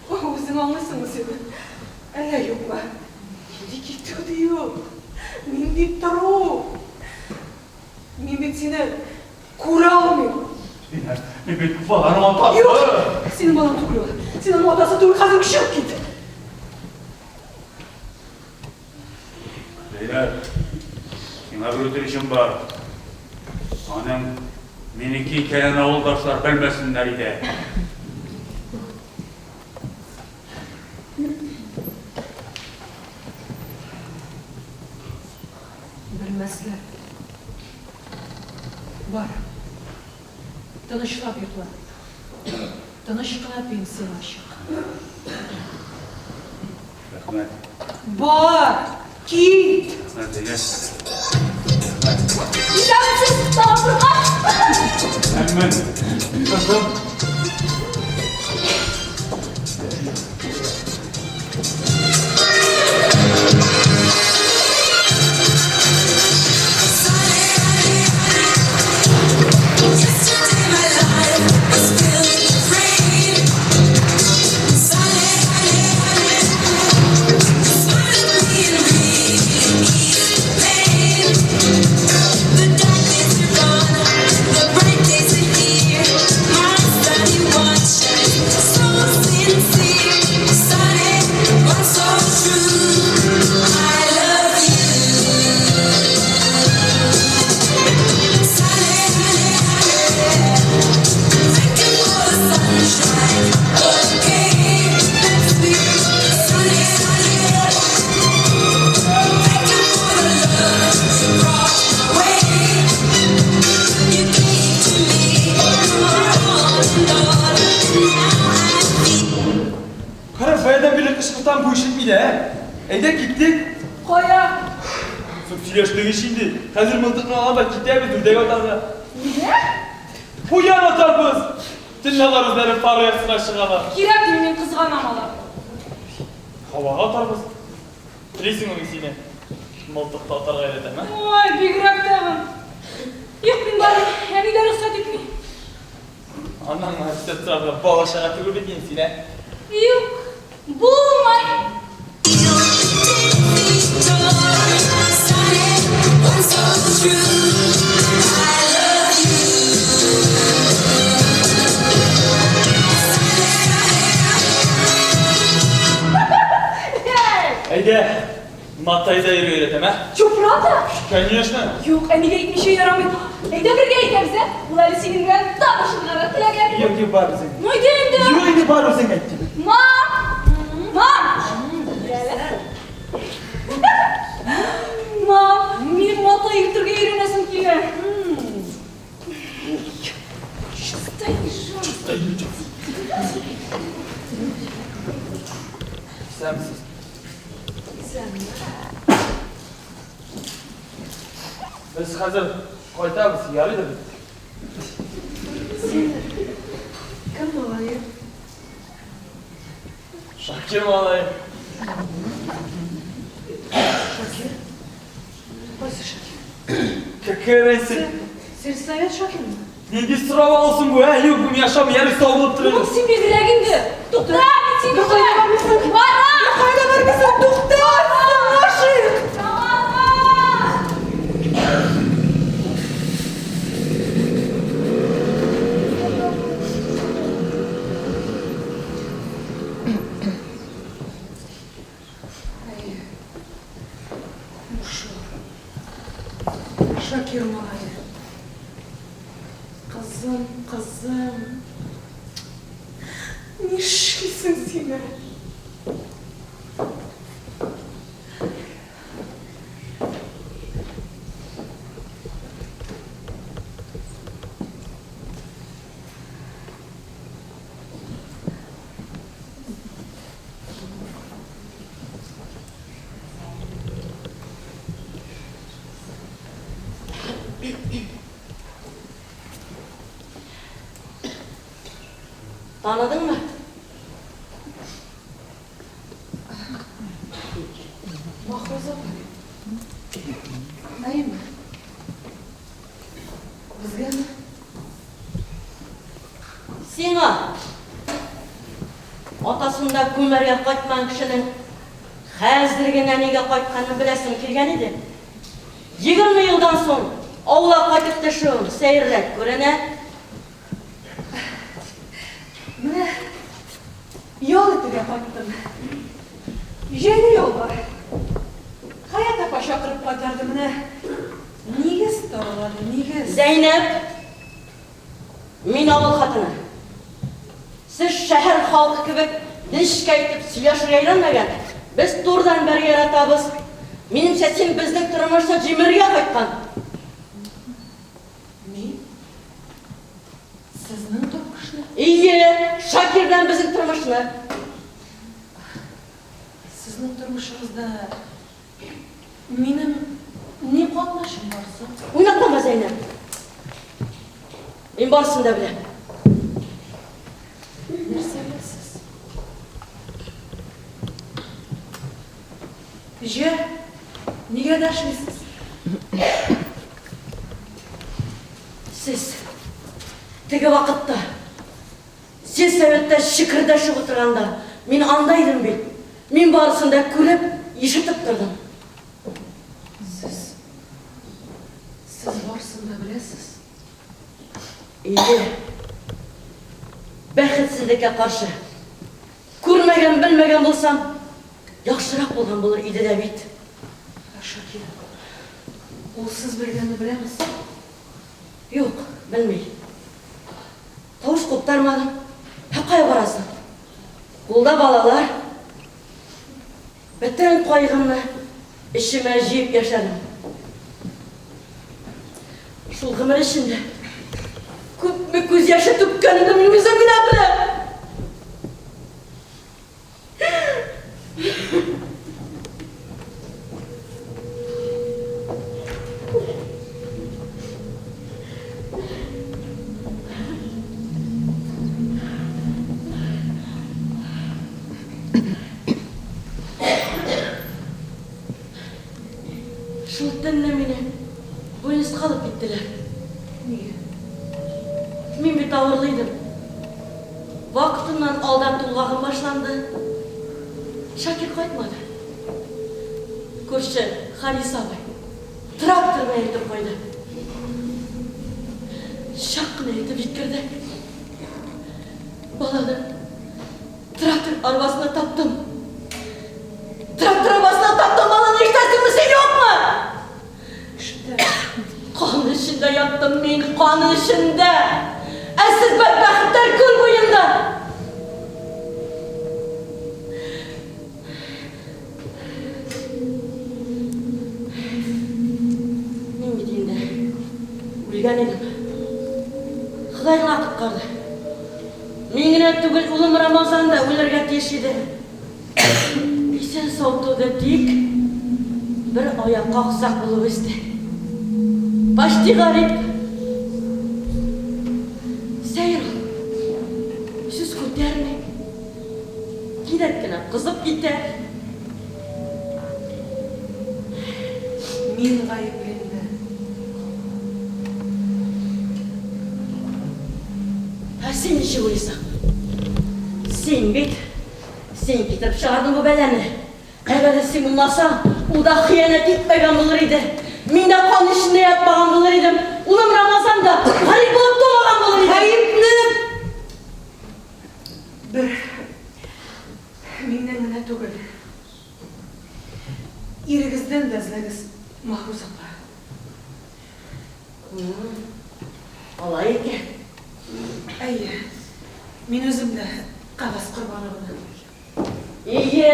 Speaker 2: үзең аңлыйсыңмы син, әллә юкмы? Нинди китү ди ул? Нинди тору? Мин бит сине күрә алмыйм.
Speaker 1: Мин бит баланың атасы.
Speaker 2: Юк, синең балаң түгел ул. Син аның атасы түгел, хәзер үк чыгып кит.
Speaker 1: Зәйнәп, сиңа бер үтенечем бар. Аның минеке икәнен авылдашлар белмәсеннәр иде.
Speaker 2: Белмәсләр. Бар. Тынычлап йокла. Тыныч кына пенсиягә чык.
Speaker 1: Рәхмәт.
Speaker 2: Бар, кит!
Speaker 1: Рәхмәт, Зәйнәп.
Speaker 5: Исәнмесез, Талапырга!
Speaker 1: Исәнмен, кызым.
Speaker 4: Кара, баядан бирле кычкыртам, бу ишетми дә, ә? Әйдә, киттек.
Speaker 5: Кая?
Speaker 4: Соң сөйләштек ич инде. Хәзер мылтыкны алам да китәбез, үрдәк атарга.
Speaker 5: Нигә?
Speaker 4: Куян атарбыз! Төнлә алар үзләре пар оясына чыгалар.
Speaker 5: Кирәкми, мин кызганам аларны.
Speaker 4: Һавага атарбыз. Телисеңме, мин сине мылтыкта атарга өйрәтәм, ә?
Speaker 5: Ой, бигрәк тагын. Юк, мин бармыйм. Әни дә рөхсәт итми.
Speaker 4: Аннан рөхсәт сорарга бала-чага түгел бит инде син, ә?
Speaker 5: Юк, булмый.
Speaker 4: Матайда йөрергә өйрәтәм, ә?
Speaker 5: Чё, правда?
Speaker 4: Конечно.
Speaker 5: Юк, әнигә әйтмичә ярамый. Әйдә бергә әйтәбез, ә? Ул әле синең белән танышырга да теләгән.
Speaker 4: Юк, юк, бар үзең.
Speaker 5: Ну әйдә инде.
Speaker 4: Юк инде, бар үзең әйт.
Speaker 5: Мам! Мам! Мам, минем матай йөртергә өйрәнәсем килә. Чистай жан.
Speaker 4: Исәнмесез. Без хәзер кайтабыз, ярыйдыр бит?
Speaker 2: Син кем малае?
Speaker 4: Шакир малае.
Speaker 2: Шакир? Кайсы Шакир?
Speaker 4: Кәкә рәисе.
Speaker 2: Сельсовет Шакирмы?
Speaker 4: Нинди сорау алсын бу, ә? Юк, бу мин ашам, ярый сау булып
Speaker 5: Юк,
Speaker 4: торыгыз.
Speaker 5: син бигрәк инде. Тукта, мин сине
Speaker 2: Кайда бармыйсың?
Speaker 5: Барам!
Speaker 2: Кайда бармыйсың? Тукта! Син гашыйк! Шакир малае. Кызым, кызым. Нишлисең син әле?
Speaker 7: Таныдыңмы?
Speaker 2: Махруза апай. Әйеме? Безгәме?
Speaker 7: Сиңа. Атасында күмәргә кайтмаган кешенең хәзер генә нигә кайтканын беләсем килгән иде. 20 елдан соң авылга кайтып төшүем сәеррәк күренә.
Speaker 2: Менә ял итәргә кайттым. Җәйге ял бар. Хаят апа чакырып кайтарды менә. Нигез таралады, нигез.
Speaker 7: Зәйнәп, мин авыл хатыны. Сез шәһәр халкы кебек нечкә итеп сөйләшергә өйрәнмәгән. Без турыдан бергә яратабыз. Минемчә, син безнең тормышны җимерергә кайткан.
Speaker 2: Мин? Сезнең тормышны?
Speaker 7: Ие, Шакир белән безнең тормышны.
Speaker 2: Сезнең тормышыгызда минем ни катнашым бар соң?
Speaker 7: Уйнаклама, Зәйнәп. Мин барысын да беләм.
Speaker 2: Нәрсә беләсез? Җә, нигә дәшмисез?
Speaker 7: Сез теге вакытта сельсоветта чикердәшеп утырганда мин анда идем бит. Мин барысын да күреп, ишетеп тордым.
Speaker 2: Сез Сез барысын да беләсез.
Speaker 7: Ие. Бәхетсезлеккә каршы. Күрмәгән, белмәгән булсам, яхшырак булган булыр иде дә бит.
Speaker 2: Ә Шакир, ул сез белгәнне беләме соң?
Speaker 7: Юк, белми. Тавыш куптармадым. Ә кая барасың? Кулда балалар. Бөтен кайгымны эчемә җыеп яшәдем. Шул гомер эчендә күпме күз яше түккәнемне мин үзем генә беләм. Шул төнне мине больницага алып киттеләр.
Speaker 2: Нигә?
Speaker 7: Мин бит авырлы идем. Вакытыннан алдан тулгагым башланды. Шакир кайтмады. Күрше Харис абый трактор белән илтеп куйды. Чак кына илтеп җиткерде. Баланы трактор арбасына таптым. Трактор арбасына таптым баланы. кан эчендә. Ә сез бәдбәхетләр күл буенда. Мин бит инде үлгән идем. Ходай гына коткарды. Мин генә түгел, улым Рамазан да үләргә тиеш иде. Исән-сау туды, тик бер аякка аксак булып үсте. Почти гарип. Сәер ул. Сүз күтәрми. Кинәт кенә кызып китә.
Speaker 2: Мин гаепле инде.
Speaker 7: Ә син ничек уйлыйсың? Син бит, син китереп чыгардың бу бәлане. Әгәр дә син булмасаң, ул да хыянәт итмәгән булыр иде. Мин дә кан эчендә ятмаган булыр идем. Улым Рамазан да гарип булып тумаган булыр иде.
Speaker 2: Гаепне бер миннән генә түгел, ирегездән дә эзләгез, Маһруз апа.
Speaker 7: Алай икән.
Speaker 2: Әйе, мин үзем дә кәгазь корбаны гына.
Speaker 7: Әйе,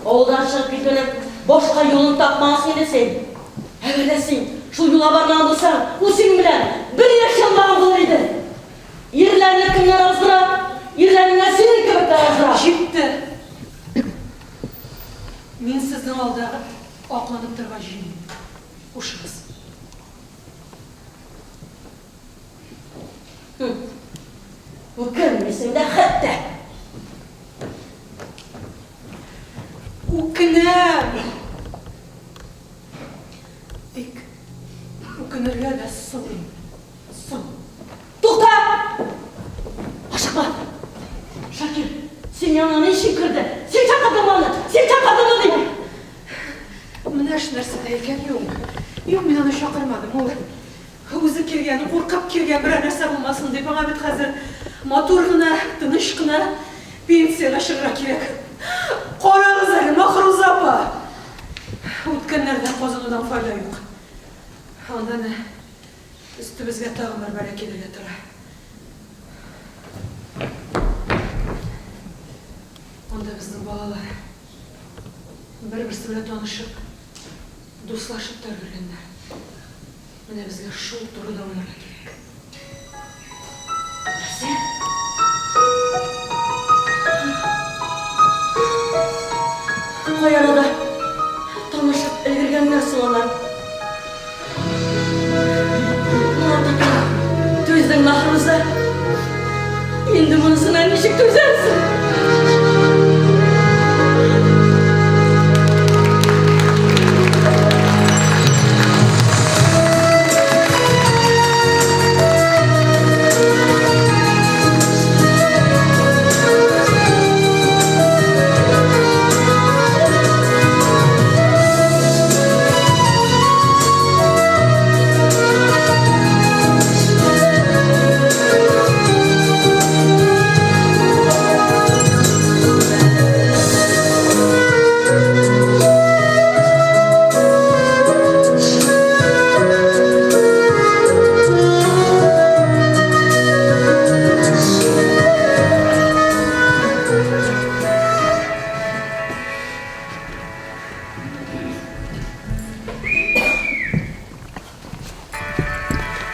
Speaker 7: авылдан чыгып китүнең башка юлын тапмагансың инде син. Әгәр дә син шул юлга бармаган булсаң, ул синең белән бер яши алмаган булыр иде. Ирләрне кемнәр аздыра? Ирләрне менә синең кебекләр аздыра.
Speaker 2: Җитте! Мин сезнең алда акланып торырга җыенмыйм. Хушыгыз.
Speaker 7: Үкенмисең дә хәтта.
Speaker 2: Үкенәм! Тик үкенергә дә соң инде. Соң.
Speaker 7: Тукта! Ашыкма! Шакир, син янына ни өчен керде? Син чакырдыңмы аны? Син чакырдыңмы дим!
Speaker 2: Менә эш нәрсәдә икән, юк. Юк, мин аны чакырмадым. Ул үзе килгән, куркып килгән, берәр нәрсә булмасын дип. Аңа бит хәзер матур гына, тыныч кына пенсиягә чыгарга кирәк. Карагыз әле, Маһруза апа! Үткәннәрдә казынудан файда юк. Анда әнә Өстебезгә тагын бер бәла килергә тора. Анда безнең балалар бер-берсе белән танышып, дуслашып та өлгергәннәр. Менә безгә шул турыда уйларга кирәк.
Speaker 7: Нәрсә? Кай арада танышып өлгергәннәр соң алар? Моңа тәкә түздең, Маһруза. Инде монысына ничек түзәрсең?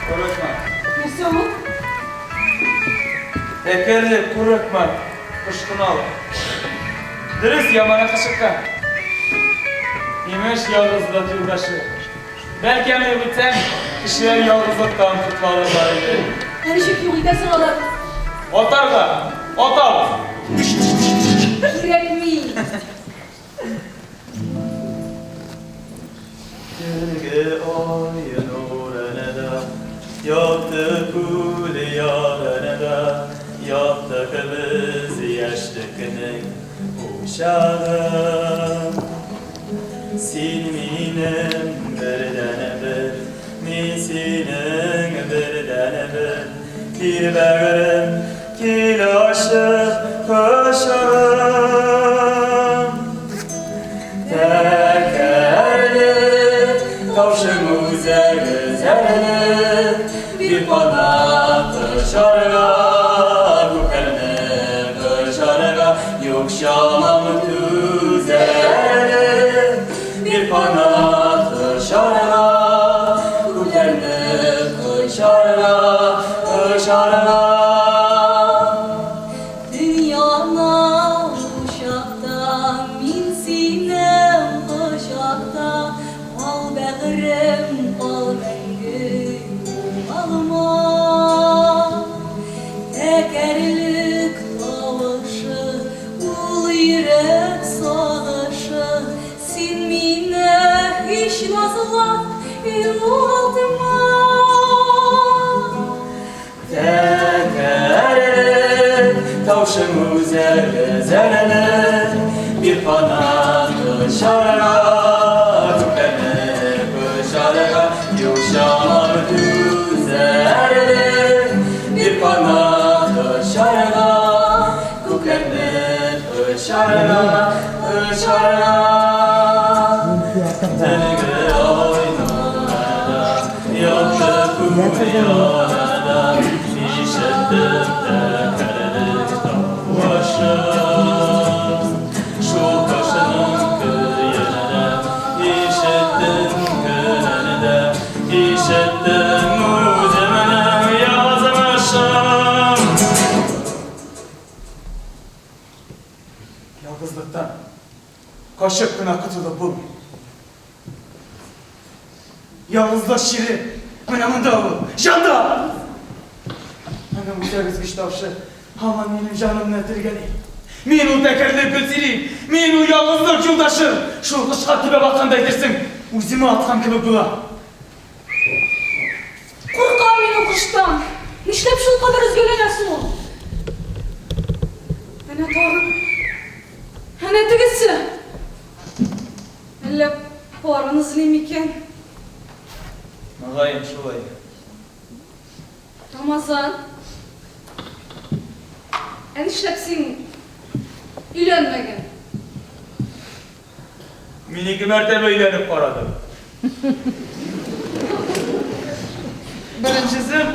Speaker 4: Курыкма.
Speaker 2: Нәрсә ул?
Speaker 4: Әкәрле, курыкма. Кышкын ал. Дөрес, яманы кычыткан. Имеш, ялгызлык юлдашы. Бәлки аны юк итсәң, кешеләр ялгызлыктан котыла иде.
Speaker 5: Ә ничек юк итәсең алар?
Speaker 4: Атарга! Атабыз!
Speaker 5: Кирәкми.
Speaker 4: Төнге ай нурында, якты күл ярында, Яктык без яшьлекнең учагы. Син минем бердәнбер, мин синең бердәнбер. Кил бәгырем, кил ачып кочагым. Тәкәрле, таушың үзәге зәрле.
Speaker 8: кочарга, күкләрне кочарга, юк чамам түзәрлек. Бир канат кочарга, күкләрне кочарга, кочарга.
Speaker 5: Дөньяны кочакта, мин синең кочакта, кал бәгырем, кал мәңге югалма. Тәкәрлек тавышы, ул йөрәк сагышы, син мине һич назлап югалтма.
Speaker 8: Тәкәрлек таушың үзәк өзәрлек, бир канат кочарга, күкләрне кочарга, юк чамам түзәрлек. Бир канат кочарга, күкләрне кочарга, кочарга. Төнге айнада, якты күк ярада, ишеттем тәкәрлек тавышын. Шул кошның көенә ишеттем көнендә, ишеттем үземнең язмышын.
Speaker 4: Ялгызлыктан качып кына котылып булмый. Ялгызлык чире менә монда ул, җанда! Аның үзәк өзгеч тавышы һаман минем җанымны телгәли. Мин ул тәкәрлек Гөлсирин, мин ул ялгызлык юлдашы! Шул кошка төбәп атканда әйтерсең, үземә аткан кебек була.
Speaker 5: Куркам мин ул коштан. Нишләп шулкадәр өзгәләнә соң ул? Әнә тагын. Әнә тегесе. Әллә парын эзли микән?
Speaker 4: Мөгаен, шулай.
Speaker 5: Рамазан. Ә нишләп син өйләнмәгән?
Speaker 4: Мин ике мәртәбә өйләнеп карадым. Беренчесен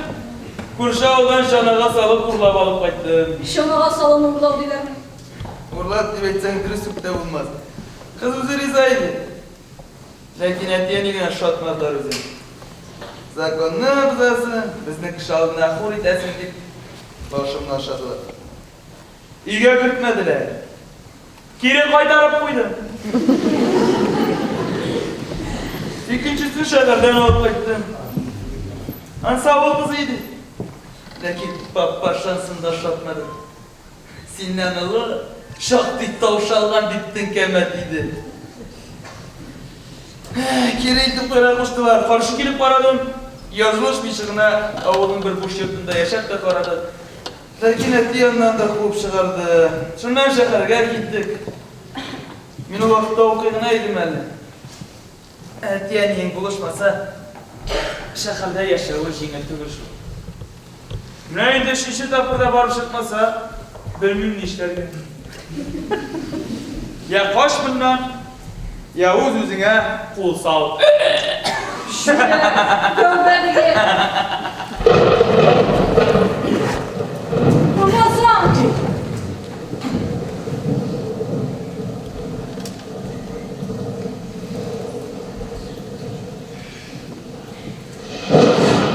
Speaker 4: күрше авылдан чанага салып урлап алып кайттым.
Speaker 5: Чанага салып урлау диләрме?
Speaker 9: Урлап дип әйтсәң, дөрес үк тә булмас. Кыз үзе риза иде. Ләкин әти-әни генә ошатмадылар үзен. Законны бозасың, безне кеше алдында хур итәсең дип, башымны ашадылар.
Speaker 4: Өйгә кертмәделәр. Кире кайтарып куйдым. Икенчесен шәһәрдән алып кайттым. Ансы авыл кызы иде.
Speaker 9: Ләкин папашансын да ошатмады. Синнән олы, шактый таушалган дип теңкәмә тиде.
Speaker 4: Кире илтеп куярга куштылар. Каршы килеп карадым. Язылышмыйча гына авылның бер буш йортында яшәп тә карадык.
Speaker 9: Ләкин әти аннан да куып чыгарды.
Speaker 4: Шуннан шәһәргә киттек. Мин ул вакытта укый гына идем әле. Әти-әниең булышмаса, шәһәрдә яшәве җиңел түгел шул. Менә инде өченче тапкыр да барып чыкмаса, белмим нишләргә. Я кач моннан, я үз-үзеңә кул сал.
Speaker 5: Рамазан!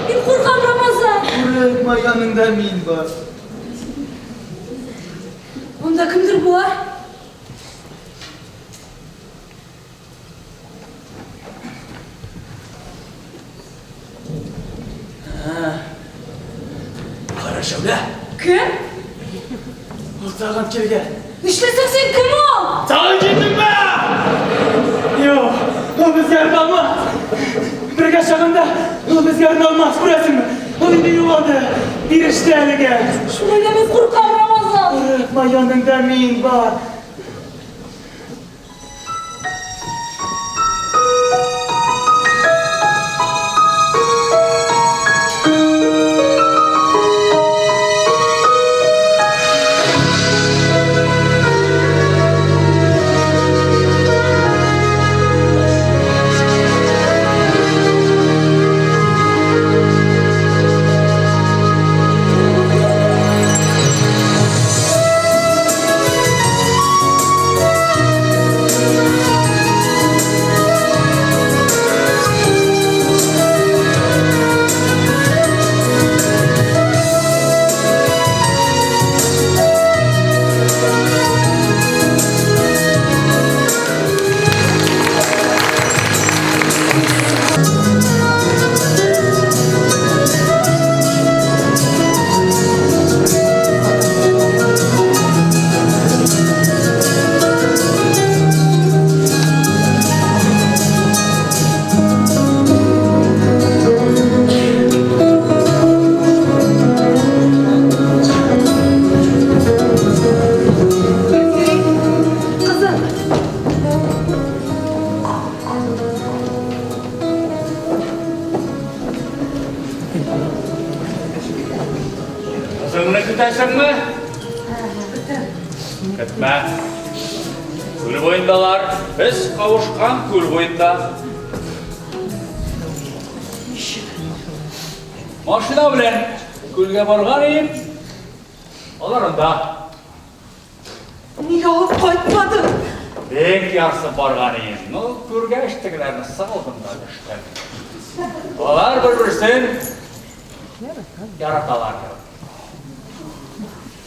Speaker 5: Мин куркам, Рамазан.
Speaker 9: Курыкма, яныңда мин бар.
Speaker 5: Монда кемдер бар.
Speaker 4: Кара шәүлә.
Speaker 5: Кем?
Speaker 4: Ул тагын килгән.
Speaker 5: Нишләсең син, кем ул?
Speaker 4: Тагын килдеңме? Юк, ул безгә арналмас. Бергә чагында ул безгә арналмас, күрәсеңме? Ул инде югалды. Биреште әлегә.
Speaker 5: Шулай да мин куркам, Рамазан.
Speaker 4: Курыкма, яныңда мин бар.
Speaker 1: Кызыңны көтәсеңме?
Speaker 2: Көтәм.
Speaker 1: Көтмә. Күл буендалар. Без кавышкан күл буенда.
Speaker 2: Ничек?
Speaker 1: Машина белән күлгә барган идем. Алар анда.
Speaker 2: Нигә алып кайтмадың?
Speaker 1: Бик ярсып барган идем. Ну, күргәч тегеләрне сыгылдым да төштем. Алар бер-берсен яраталар.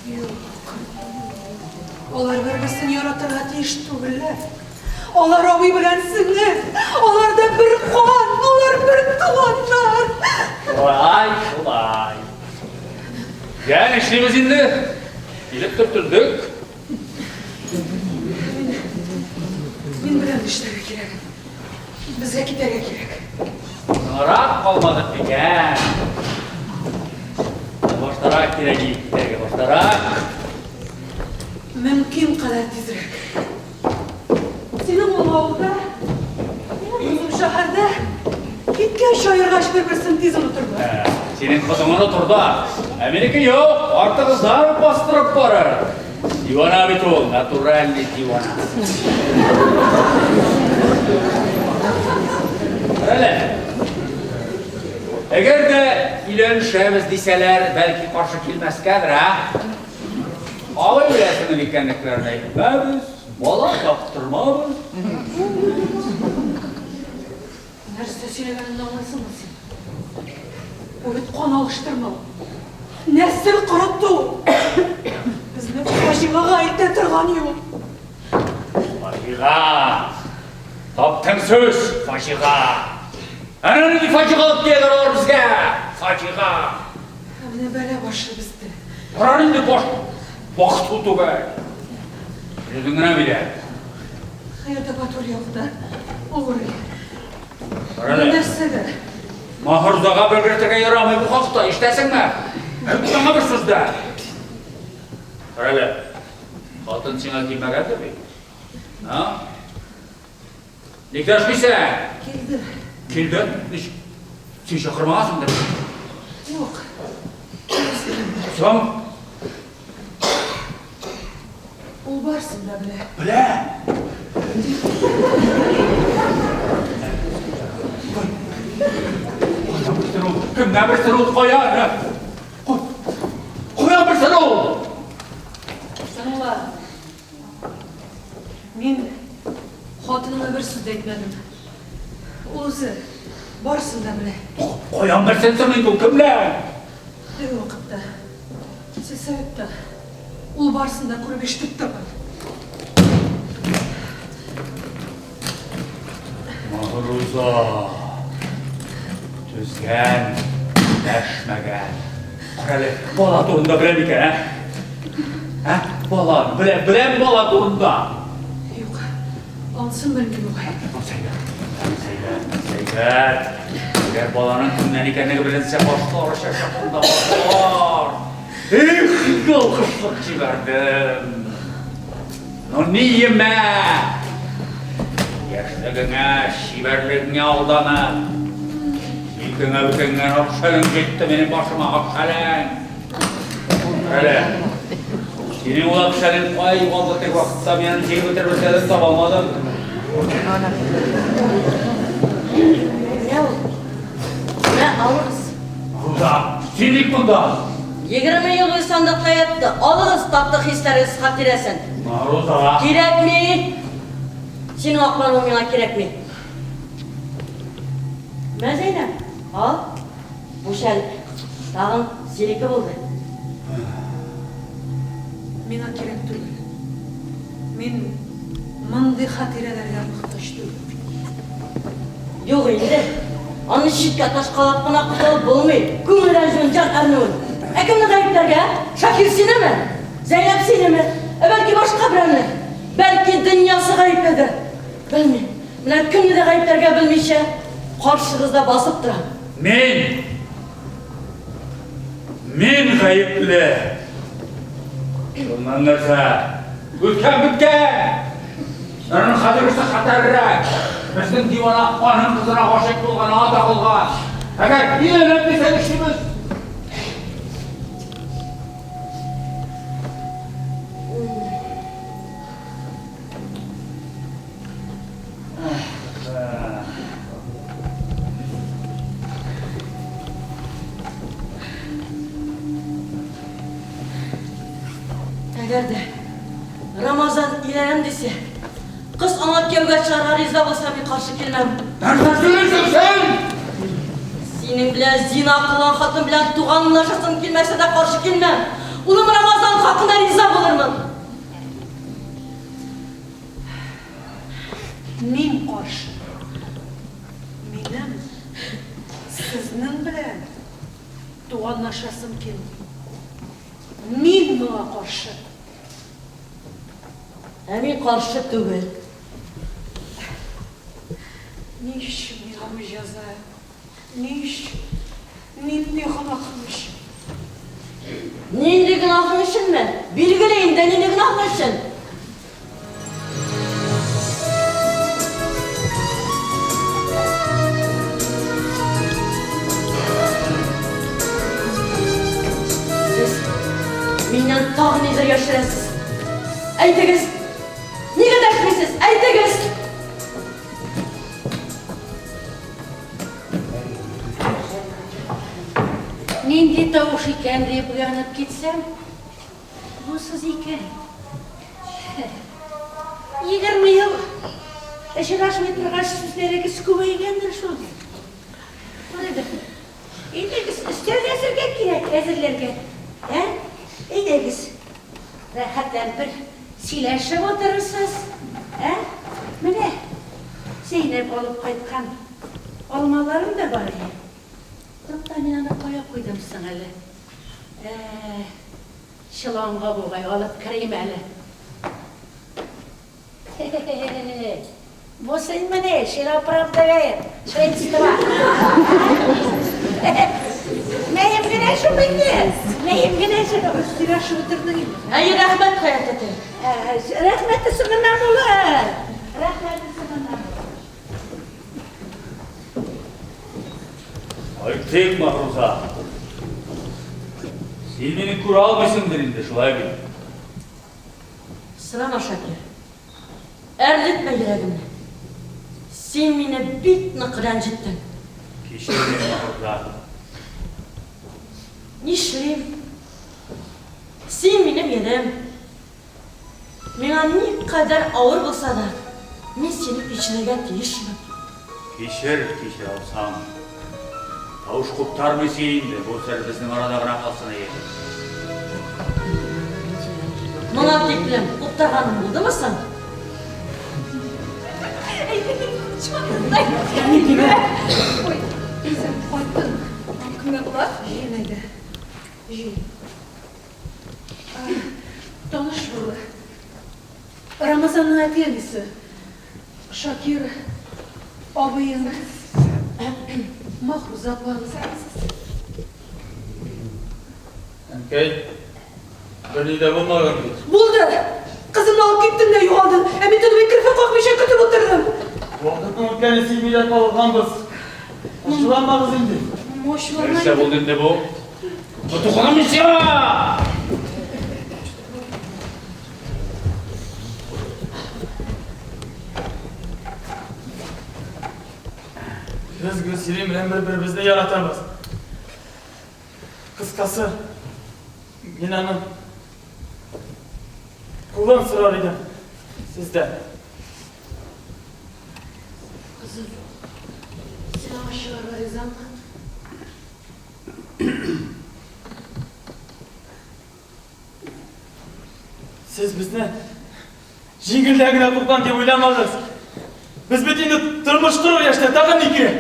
Speaker 2: Юк. Алар бер-берсен яратырга тиеш түгелләр. Алар абый белән сеңел. Алар да бер кан, алар бер туганнар.
Speaker 1: Шулай, шулай. Я, нишлибез инде? Килеп төртелдек.
Speaker 2: Мин беләм нишләргә кирәген. Безгә китәргә кирәк.
Speaker 1: Соңрак калмадык микән? Баштарак кирәк китәргә, баштарак.
Speaker 2: Мөмкин кадәр тизрәк. Синең улың авылда, минем кызым шәһәрдә. Киткәч, аергач бер-берсен тиз онытырлар.
Speaker 1: Синең кызың онытыр да, ә минеке юк, артыгыздан ук бастырып барыр. Дивана бит ул, натуральный дивана. Әле. Әгәр дә өйләнешәбез дисәләр, бәлки каршы килмәскәдер, ә? Абый белән сеңел икәнлекләрен әйтмәбез, бала таптырмабыз.
Speaker 2: Нәрсә сөйләгәнеңне аңлыйсыңмы син? Бу бит кан алыштырмау. Нәсел корыту. Безне фаҗигага илтә торган юл.
Speaker 1: Фаҗига! Таптың сүз, фаҗига! Әнә нинди фаҗига алып киләләр алар безгә! Фаҗига!
Speaker 2: Ә менә бәла башы бездә.
Speaker 1: Ярар инде баш вакыт түгел. Үзең генә билә.
Speaker 2: Хәер дә матур якта. Угрый.
Speaker 1: Карале.
Speaker 2: Нәрсәгә?
Speaker 1: Маһурзага белгертергә ярамый бу хакта, ишетәсеңме? Әйт аңа бер сүз дә. Карале. Хатын сиңа килмәгәндер бит? А? Ник дәшмисең?
Speaker 2: Килде.
Speaker 1: Килде? Ничек? Син чакырмагансыңдыр?
Speaker 2: Юк.
Speaker 1: Соң?
Speaker 2: Ул барсын да белә.
Speaker 1: Белә. Каян белсен ул? Кемнән белсен ул? Каян? Каян белсен ул?
Speaker 5: Сыңла.
Speaker 2: Мин хатыныма бер сүз дә әйтмәдем. Ул үзе барысын да белә.
Speaker 1: Каян белсен соң инде ул кемнән?
Speaker 2: Теге вакытта сельсоветта ул барысын да күреп ишетеп торган.
Speaker 1: Маһруза түзгән, дәшмәгән. Карале, бала турында белә микән, ә? Ә? Бала, белә, беләм бала турында.
Speaker 2: Юк, ансын белмим бугай.
Speaker 1: Ансы әйбәт, ансы әйбәт, ансы әйбәт. Әгәр баланың кемнән икәнлеге беленсә, башлар очачак монда, башлар. Эх, ялгышлык җибәрдем. Ну ниемә? Яшьлегеңә, чибәрлегеңә алданып, җилкәңә бөкәнгән акшәлең җитте минем башыма, акшәлең. Әле, синең ул акшәлең кая югалды теге вакытта, мин аны җыеп бетермәсә дә таба алмадым.
Speaker 7: Менә ул. Менә алыгыз.
Speaker 1: Руза, син ник монда?
Speaker 7: 20 ел буе сандыкта ятты. Алыгыз, татлы хисләрегез хатирәсен.
Speaker 1: Роза.
Speaker 7: Кирәкми! Синең аклануың миңа кирәкми. Мә, Зәйнәб, ал. Бу шәл тагын синеке булды.
Speaker 2: Миңа кирәк түгел. Мин мондый хатирәләргә мохтаҗ түгел.
Speaker 7: Юк инде. Аны читкә ташкалап кына котылып булмый. Күңел рәнҗүен, җан әрнүен. Ә кемне гаепләргә? Шакир синеме? Зәйнәп синеме? Ә бәлки башка берәүне? Бәлки дөньясы гаепледер? Белмим. Менә кемне дә гаепләргә белмичә, каршыгызда басып торам.
Speaker 1: Мин! Мин гаепле! Шуннан нәрсә? Үткән беткән! Аның хәзергесе хәтәррәк. Безнең дивана аның кызына гашыйк булган, аңа тагылган. Әгәр өйләнәм дисә нишлибез?
Speaker 7: Әгәр дә Рамазан өйләнәм дисә, кыз аңа кияүгә чыгарга риза булса, мин каршы килмәм.
Speaker 1: Нәрсә сөйлисең син?
Speaker 7: Синең белән зина кылган хатын белән туганлашасым килмәсә дә каршы килмәм. Улым Рамазан хакына риза булырмын.
Speaker 2: Мин каршы. Минем сезнең белән туганлашасым килми. Мин моңа каршы.
Speaker 7: Ә мин каршы түгел.
Speaker 2: Ни өчен миңа бу җәза? Ни өчен? Нинди гөнаһым өчен?
Speaker 7: Нинди гөнаһың өченме? Билгеле инде, нинди гөнаһың өчен? Сез миннән тагын нидер яшерәсез. Әйтегез! Нигә дәшмисез? Әйтегез!
Speaker 6: Нинди тавыш икән дип уянып китсәм, бу сез икән. 20 ел очрашмый торгач, сүзләрегез күбәйгәндер шул. Карагыз, әйдәгез, өстәл әзергә кирәк, әзерләргә. Ә? Әйдәгез, рәхәтләнеп бер сөйләшеп утырырсыз. Ә? Менә, Зәйнәп алып кайткан алмаларым да бар иде. Тукта, мин аны кая куйдым соң әле? Ә, чоланга бугай, алып керим әле. Хе-хе-хе. Бу синмени, шилоправдовая членство? Мәем генә шул инде, мәем генә шул.
Speaker 2: Сөйләшеп бетердең инде.
Speaker 7: Әйе, рәхмәт, Хәят әтәй.
Speaker 6: Рәхмәте соңыннан булыр. Рәхмәте соңыннан булыр.
Speaker 1: Кайтыйк, Маһруза. Син мине күрә алмыйсыңдыр инде, шулай бит?
Speaker 7: Сорама, Шакир. Әрнетмә йөрәгемне. Син мине бик нык рәнҗеттең.
Speaker 1: Кичер мине, Маһруза.
Speaker 7: Нишлим? Син минем ирем. Миңа никадәр авыр булса да, мин сине кичерергә тиешмен.
Speaker 1: Кичер, кичерә алсаң. Тавыш куптармыйсы инде, бу сер безнең арада гына калсын, әйе.
Speaker 7: Моңа тиклем куптарганың булдымы соң?
Speaker 5: Ой, син кайттың. Кемнәр болар?
Speaker 2: Җыен әйдә. Җыен. Таныш бул. Рамазанның әти-әнисе. Шакир абыең, Махруза апаң.
Speaker 9: Әнкәй, берни дә булмаган бит.
Speaker 2: Булды! Кызымны алып киттең дә югалдың. Ә мин төнге керфек какмыйча көтеп утырдым.
Speaker 9: Вакытның үткәнен сизми дә калганбыз. Ачуланмагыз инде.
Speaker 5: Ачуланма
Speaker 1: Нәрсә булды инде бу? Тотыклам мин сиңа!
Speaker 9: Без Гөлсирин белән бер-беребезне яратабыз. Кыскасы, мин аның кулын сорар идем сездән.
Speaker 2: Кызым, син аңа чыгарга ризамы?
Speaker 9: Сез безне җиңелдән генә купкан дип уйламагыз. Без бит инде тормыш корыр яшьтә, тагын ни кирәк?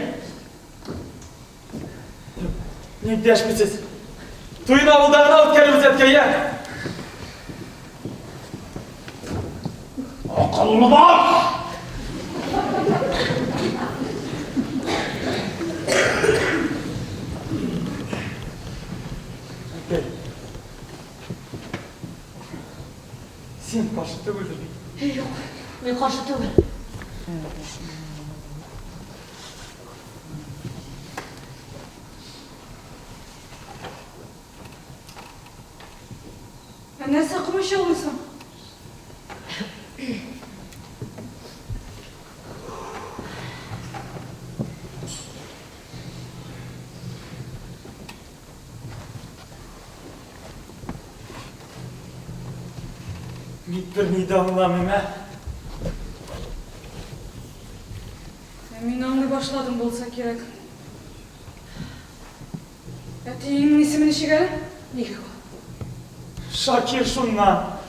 Speaker 9: Ник дәшмисез? Туйны авылда гына үткәрербез, әткәй, ә?
Speaker 1: Акыллы баш!
Speaker 9: Әткәй. Син каршы түгелдер бит?
Speaker 7: Юк, мин каршы түгел.
Speaker 5: Ә нәрсә комачаулый соң?
Speaker 4: Бит берни дә аңламыйм, ә?
Speaker 5: Ә мин аңлый башладым булса кирәк. Әтиеңнең исеме ничек әле?
Speaker 2: Нигә ул?
Speaker 4: Шакир шуннан.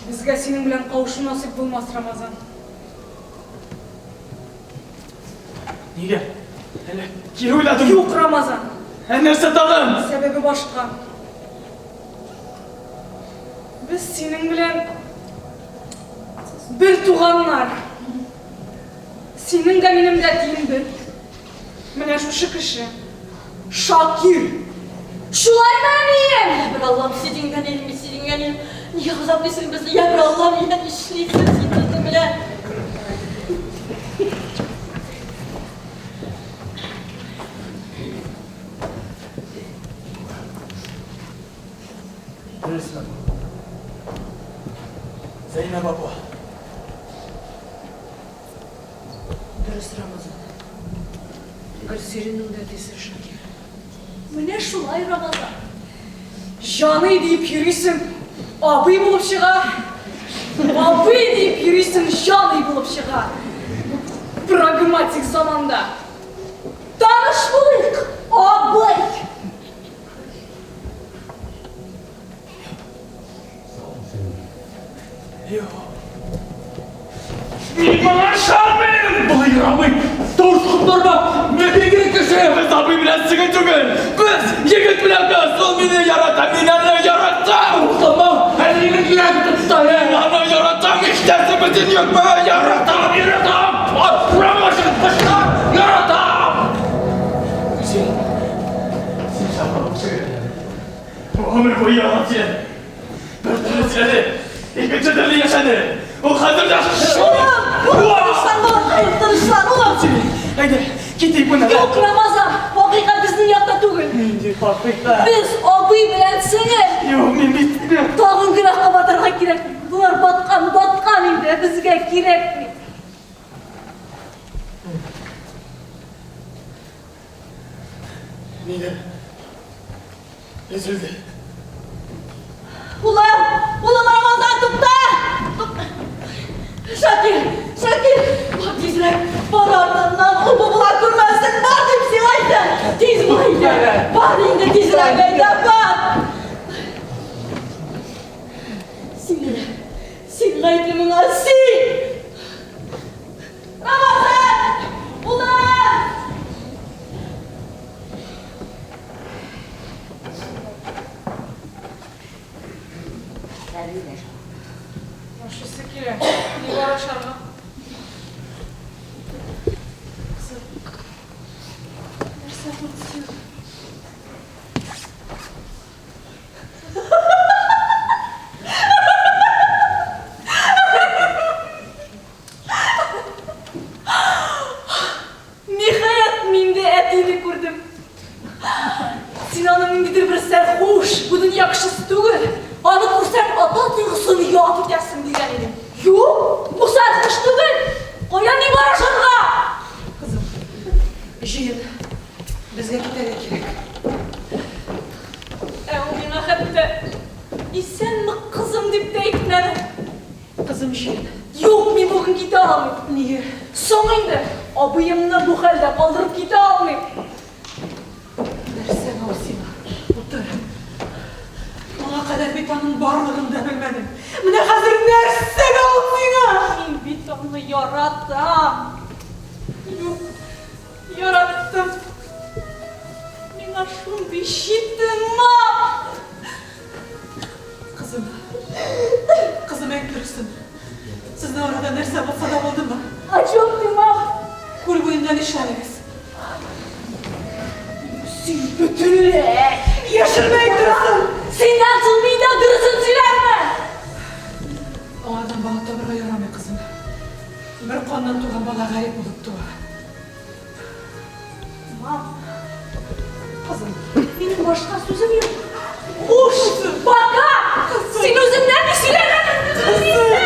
Speaker 5: Безгә синең белән кавышу насыйп булмас, Рамазан.
Speaker 4: Нигә? Әллә кире уйладыңмы?
Speaker 5: Юк, Рамазан.
Speaker 4: Ә нәрсә тагын?
Speaker 5: Сәбәбе башка. Без синең белән бер туганнар. Синең дә минем дә әтием бер. Менә шушы кеше. Шакир.
Speaker 7: Шулаймы, әнием? Я бер Аллам, синең әнием, синең әнием. Нигә газаплыйсың безне, я бер Аллам, я нишлисең син безнең белән?
Speaker 4: Дөресме бу? Зәйнәб апа.
Speaker 2: Дөрес, Рамазан. Гөлсириннең дә әтисе Шакир.
Speaker 5: Менә шулай, Рамазан. Җаный диеп йөрисең, абый булып чыга. Абый диеп йөрисең, җаный булып чыга. Бу прагматик заманда. Таныш булыйк, абый!
Speaker 4: Юк. Мин моңа ышанмыйм! Болай ярамый! Тавыш куптарма! Мин егет кеше! Без абый белән сеңел түгел! Без егет белән кыз! Ул мине ярата, мин аны яратам! Туктама! Әнинең йөрәге тотты! Мин аны яратам! Ишетәсеңме син, юкмы? Яратам! Яратам! Урамга чыгып кычкыр! Яратам! Син... Син чакырып түгел. Гомер буе ялган сөйләде. Бер төрле сөйләде, икенче төрле яшәде. Ул хәзер дә
Speaker 7: Улым! Улым, тынычлан, балакаем, тынычлан, улым!
Speaker 4: Син, әйдә, китик моннан.
Speaker 7: Юк, Рамазан, хакыйкать безнең якта түгел.
Speaker 4: Нинди хакыйкать?
Speaker 7: Без абый белән сеңел.
Speaker 4: Юк, мин бит...
Speaker 7: Тагын гөнаһка батарга кирәкми. Болар баткан, баткан инде, безгә кирәкми.
Speaker 4: Нигә? Өзелде.
Speaker 7: Улым! Улым Рамазан, тукта! Тукта! Шакир! Шакир! Бар тизрәк! Бар артыннан! Ул бу була күрмәсен! Бар дип сиңа әйтәм! Тиз бул инде! Бар инде тизрәк әйдә, бар! Син генә, син гаепле моңа, син! Рамазан! Улым!
Speaker 5: Ашыйсы килә. Ни бар ашарга? Кызым, нәрсә булды сиңа?
Speaker 7: Ниһаять, мин дә әтине күрдем. Син аны ниндидер бер сәрхуш, бу дөнья кешесе түгел, аны күрсәң, ата тойгысын ят итәрсең дигән идем. Юк, бу сәрхуш түгел. Кая ни бар ашарга?
Speaker 2: Кызым, җыен. Безгә китәргә кирәк.
Speaker 5: Ә ул миңа хәтта исәнме, кызым дип тә әйтмәде.
Speaker 2: Кызым, җыен.
Speaker 5: Юк, мин бүген китә алмыйм.
Speaker 2: Нигә?
Speaker 5: Соң инде, абыемны бу хәлдә калдырып китә алмыйм.
Speaker 2: Нәрсә ул сиңа? Утыр. Моңа кадәр бит аның барлыгын да белмәдем. Менә хәзер нәрсәгә ул сиңа?
Speaker 5: Мин бит аны яратам. Юк, яраттым. Миңа шундый читен, мам!
Speaker 2: Кызым, кызым, әйт дөресен. Сезнең арада нәрсә булса да булдымы?
Speaker 5: О чем ты, мам?
Speaker 2: Күл буенда нишләдегез?
Speaker 5: Син бөтенләй
Speaker 2: яшермә әйт дөресен.
Speaker 5: Синнән соң мин дә дөресен сөйләрмен.
Speaker 2: Аңардан бала табырга ярамый, кызым. Бер каннан туган бала гарип булып туа.
Speaker 5: Мам,
Speaker 2: Кызым,
Speaker 5: минем башка сүзем юк. Хуш, пока! Син үзеңнән ни сөйләгәнеңне белмисең!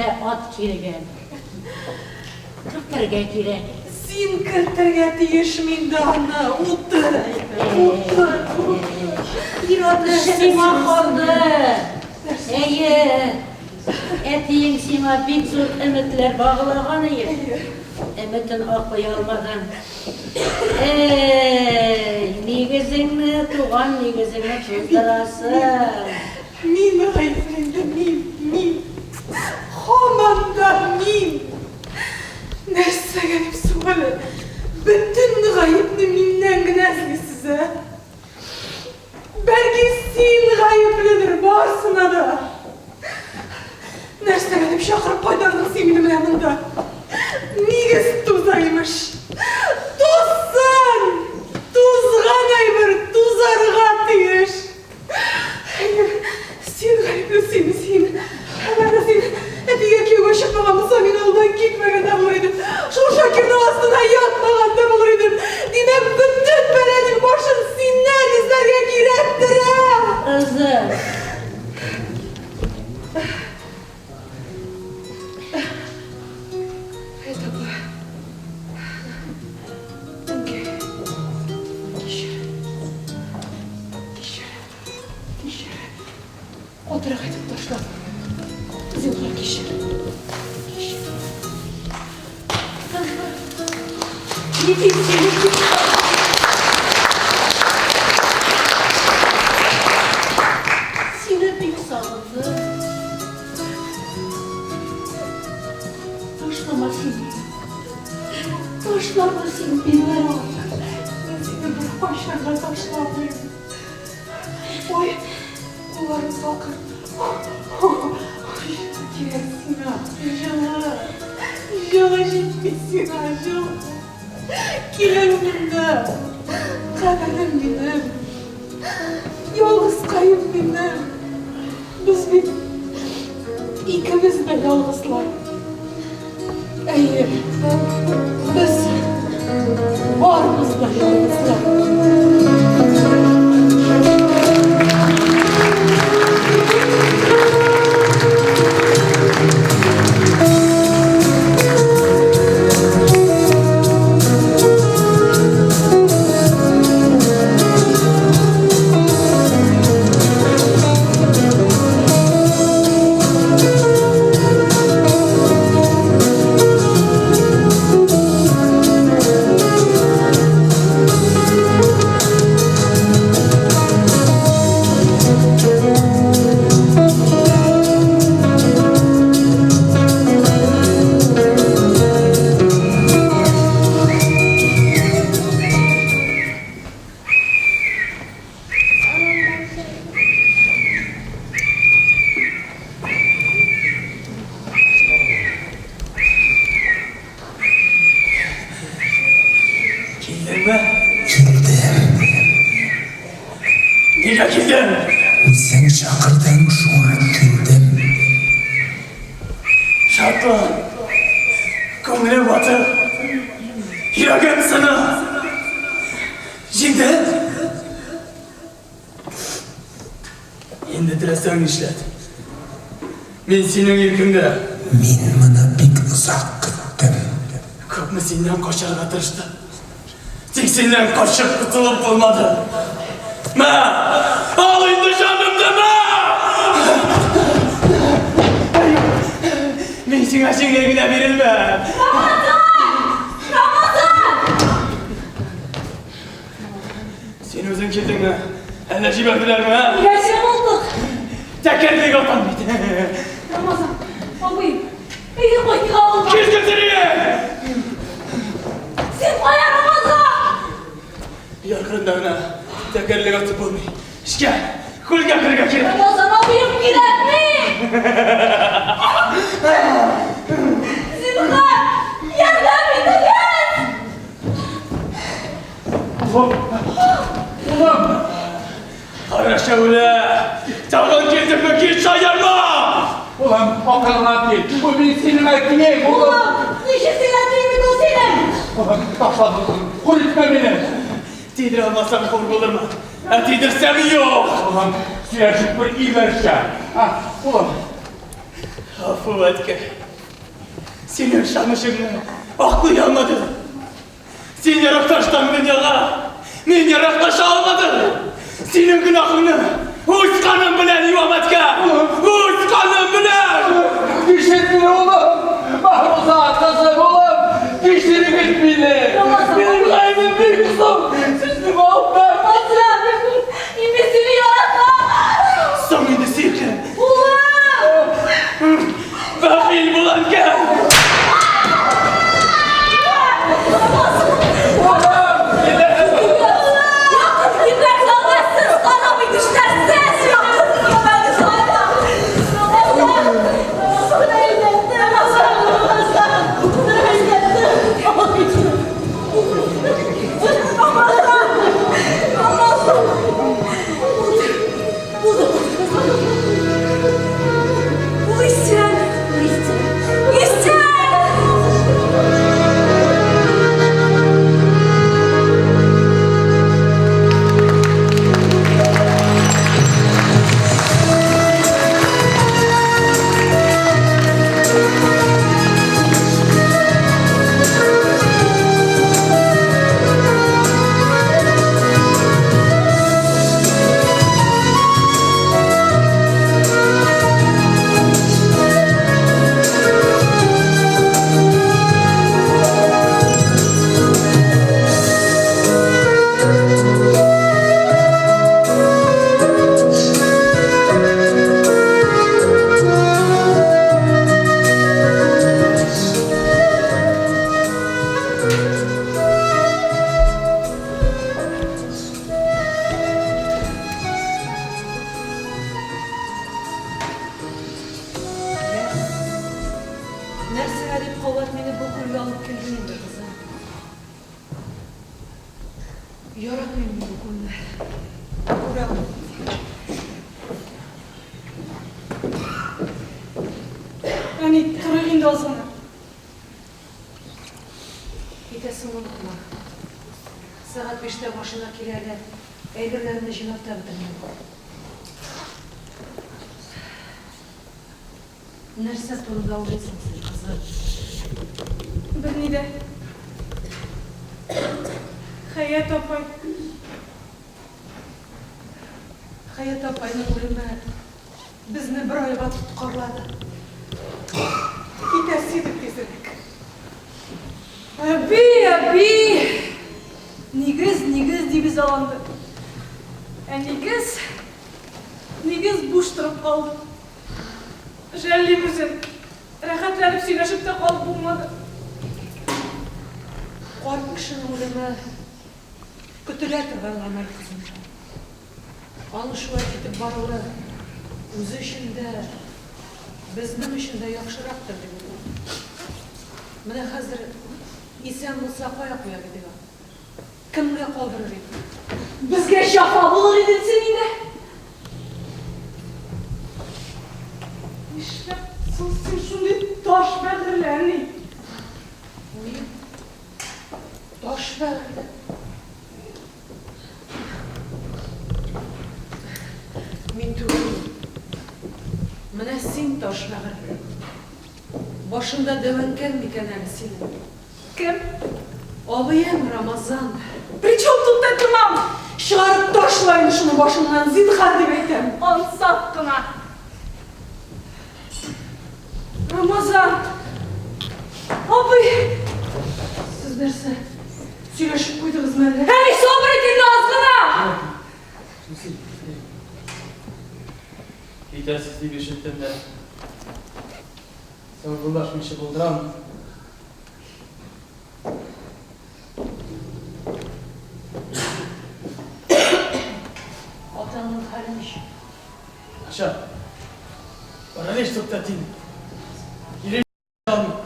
Speaker 6: Менә ат килгән. Кертергә кирәк.
Speaker 2: Син кертергә тиеш инде аны. Утыр, утыр, утыр.
Speaker 6: Ир-ат эше сиңа калды. Әйе. Әтиең сиңа бик зур өметләр баглаган иде. Өметен аклый алмадың. Әй, нигезеңне, туган нигезеңне туздырасың.
Speaker 2: Мин гаепле инде, мин, мин. Һаман да мин. Нәрсәгә дип соң әле? Бөтен гаепне миннән генә эзлисез, ә? Бәлки син гаепледер барысына да. Нәрсәгә дип чакырып кайтардың син мине менә монда? Нигез туза, имеш. Тузсын! Тузган әйбер тузарга тиеш. Син гаепле, син, син. Әгәр дә син әтигә кияүгә чыкмаган булсаң, мин авылдан китмәгән дә булыр идем. Шул Шакирның астына ятмаган да булыр идем. Димәк, бөтен бәланең башын синнән эзләргә кирәктер, ә?
Speaker 6: Кызым.
Speaker 2: Хәят апа. Әнкәй. Кичер. Кичер. Кичер. Катырак әйтеп ташладым. Зинһар, кичер. Кичер. Ни дим син?
Speaker 6: Сине бик сагындым. Ташлама син мине. Ташлама син мине.
Speaker 2: Мин сине беркайчан да ташламыйм. Ой, кулларым салкын. Ой, кирәк сиңа, җылы. Җылы җитми сиңа, җылы. Килен монда. Кадерлем минем. Ялгызкаем минем. Без бит икебез дә ялгызлар. Әйе, без барыбыз да ялгызлар.
Speaker 4: Килдеңме?
Speaker 10: Килдем.
Speaker 4: Нигә килдең?
Speaker 10: Үзең чакырдың, шуңа килдем.
Speaker 4: Шатлан. Күңелем батыр. Йөрәгем сына. Җиңдең? Инде теләсәң нишләт. Мин синең иркеңдә.
Speaker 10: Мин моны бик озак көттем.
Speaker 4: Күпме синнән качарга тырыштым. Тик синнән качып котылып булмады. Мә! Ал инде җанымны, мә! Мин сиңа җиңел генә бирелмәм.
Speaker 5: Рамазан! Рамазан!
Speaker 4: Син үзең килдеңме? Әллә җибәрделәрме, ә?
Speaker 5: Гәрчә мылтык.
Speaker 4: Тәкәрлек атам бит.
Speaker 5: Рамазан, абый, өйгә кайтыйк авылга.
Speaker 4: Килдем сине!
Speaker 5: Син кая, Рамазан?
Speaker 4: Яр кырында гына тәкәрлек атып булмый. Эшкә, күлгә керергә кирәк.
Speaker 5: Рамазан абыем кирәкми! Зинһар, ярдәм итегез!
Speaker 4: Улым! Улым! Кара шәүлә! Тагын килдеңме, кил шаярма!
Speaker 1: Улым, акылыңа кил. Бу мин синең әтиең, улым.
Speaker 5: Улым, ничек син әтиең бит ул синең?
Speaker 1: Улым, ташла дустым. Хур итмә мине.
Speaker 4: Тидерә алмасам хур булырмын. Ә тидерсәм юк!
Speaker 1: Улым, сөйләшеп бер имәрчә. Улым.
Speaker 4: Гафу, әткәй. Синең ышанычыңны аклый алмадым. Син яраклаштың дөньяга. Мин яраклаша алмадым. Синең гөнаһыңны үз каным белән юам, әткәй. Үз каным белән!
Speaker 1: Кичер мине, улым! Маһруза, кызым, улым! Кичерегез мине! Минем гаебем бик зур! Сезнең алда!
Speaker 5: Рамазан, мин сине яратам!
Speaker 4: Соң инде, сөеклем!
Speaker 5: Улым!
Speaker 4: Бәхил бул, әнкәй!
Speaker 5: Ул исән! Исән!
Speaker 2: Нәрсәгә дип кабат мине бу күлгә алып килдең инде, кызым? Яратмыйм мин бу күлне. Күрә алмыйм. Әни, торыйк инде аз гына. Китәсен онытма. Сәгать биштә машина килә әле. Әйберләреңне җыйнап та бетермәдем. Нәрсә турында уйлыйсың син, кызым? Берни дә. Хәят апай. Хәят апайның үлеме безне бер айга тоткарлады. Китәсе идек тизрәк. Әби, әби! Нигез, нигез дибез аланды. Ә нигез, нигез буш торып калды. Жәллим үзен. Рәхәтләнеп сөйләшеп тә калып булмады. Карт кешенең үлеме көтелә торган гамәл, кызым. Аның шулай китеп баруы үзе өчен дә, безнең өчен дә яхшырактыр дип уйлыйм. Менә хәзер исән булса кая куяр идек аны? Кемгә калдырыр идек? Безгә җәфа булыр иде дисең инде. Нишләп соң син шундый таш бәгырьле, әни? Мин таш бәгырьле. Мин түгел ул. Менә син таш бәгырьле. Башыңда дәвәнкәң микән әле синең? Кем? Абыең Рамазан. Причем тут это мам? Чыгарып ташла инде шуны башыңнан, зинһар дип әйтәм. Ансат кына. Рамазан! Абый! Сез нәрсә, сөйләшеп куйдыгызмы әллә? Әни, сабыр ит инде аз гына!
Speaker 9: Китәсез дип ишеттем дә. Саубуллашмыйча булдырамы?
Speaker 6: Атаңның хәле ничек?
Speaker 4: Начар. Паралич туктат инде. Йөри алмый.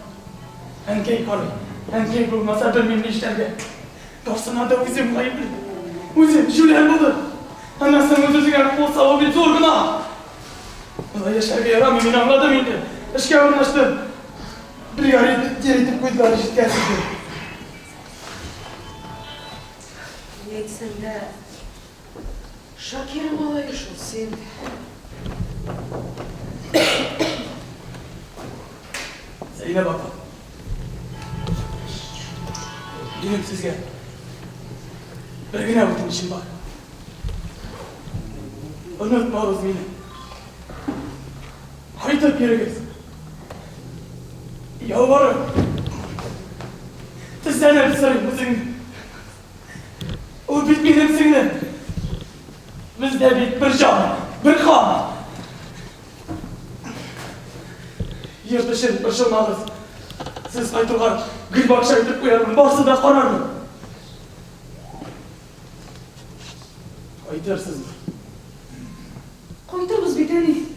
Speaker 4: Әнкәй карый. Әнкәй булмаса, белмим нишләргә. Барсына да үзем гаепле. Үзем җүләр булдым. Аннан соң үз-үзеңә кул салу бит зур гөнаһ. Болай яшәргә ярамый, мин аңладым инде. Эшкә урнаштым. Бригадир итеп куйдылар, ишеткәнсездер.
Speaker 2: Ни әйтсәң дә, Шакир малае шул син.
Speaker 4: Зәйнәб апа. Минем сезгә бер генә үтенечем бар. Онытмагыз мине. Кайтып йөрегез. Ялварам. Тезләнеп сорыйм үзеңне. Ул бит минем сеңлем. Бездә бит бер җан, бер кан. Йорт өчен борчылмагыз. Сез кайтуга гөлбакча итеп куярмын, барысын да карармын. Кайтырсызмы?
Speaker 2: Кайтырбыз бит, әни.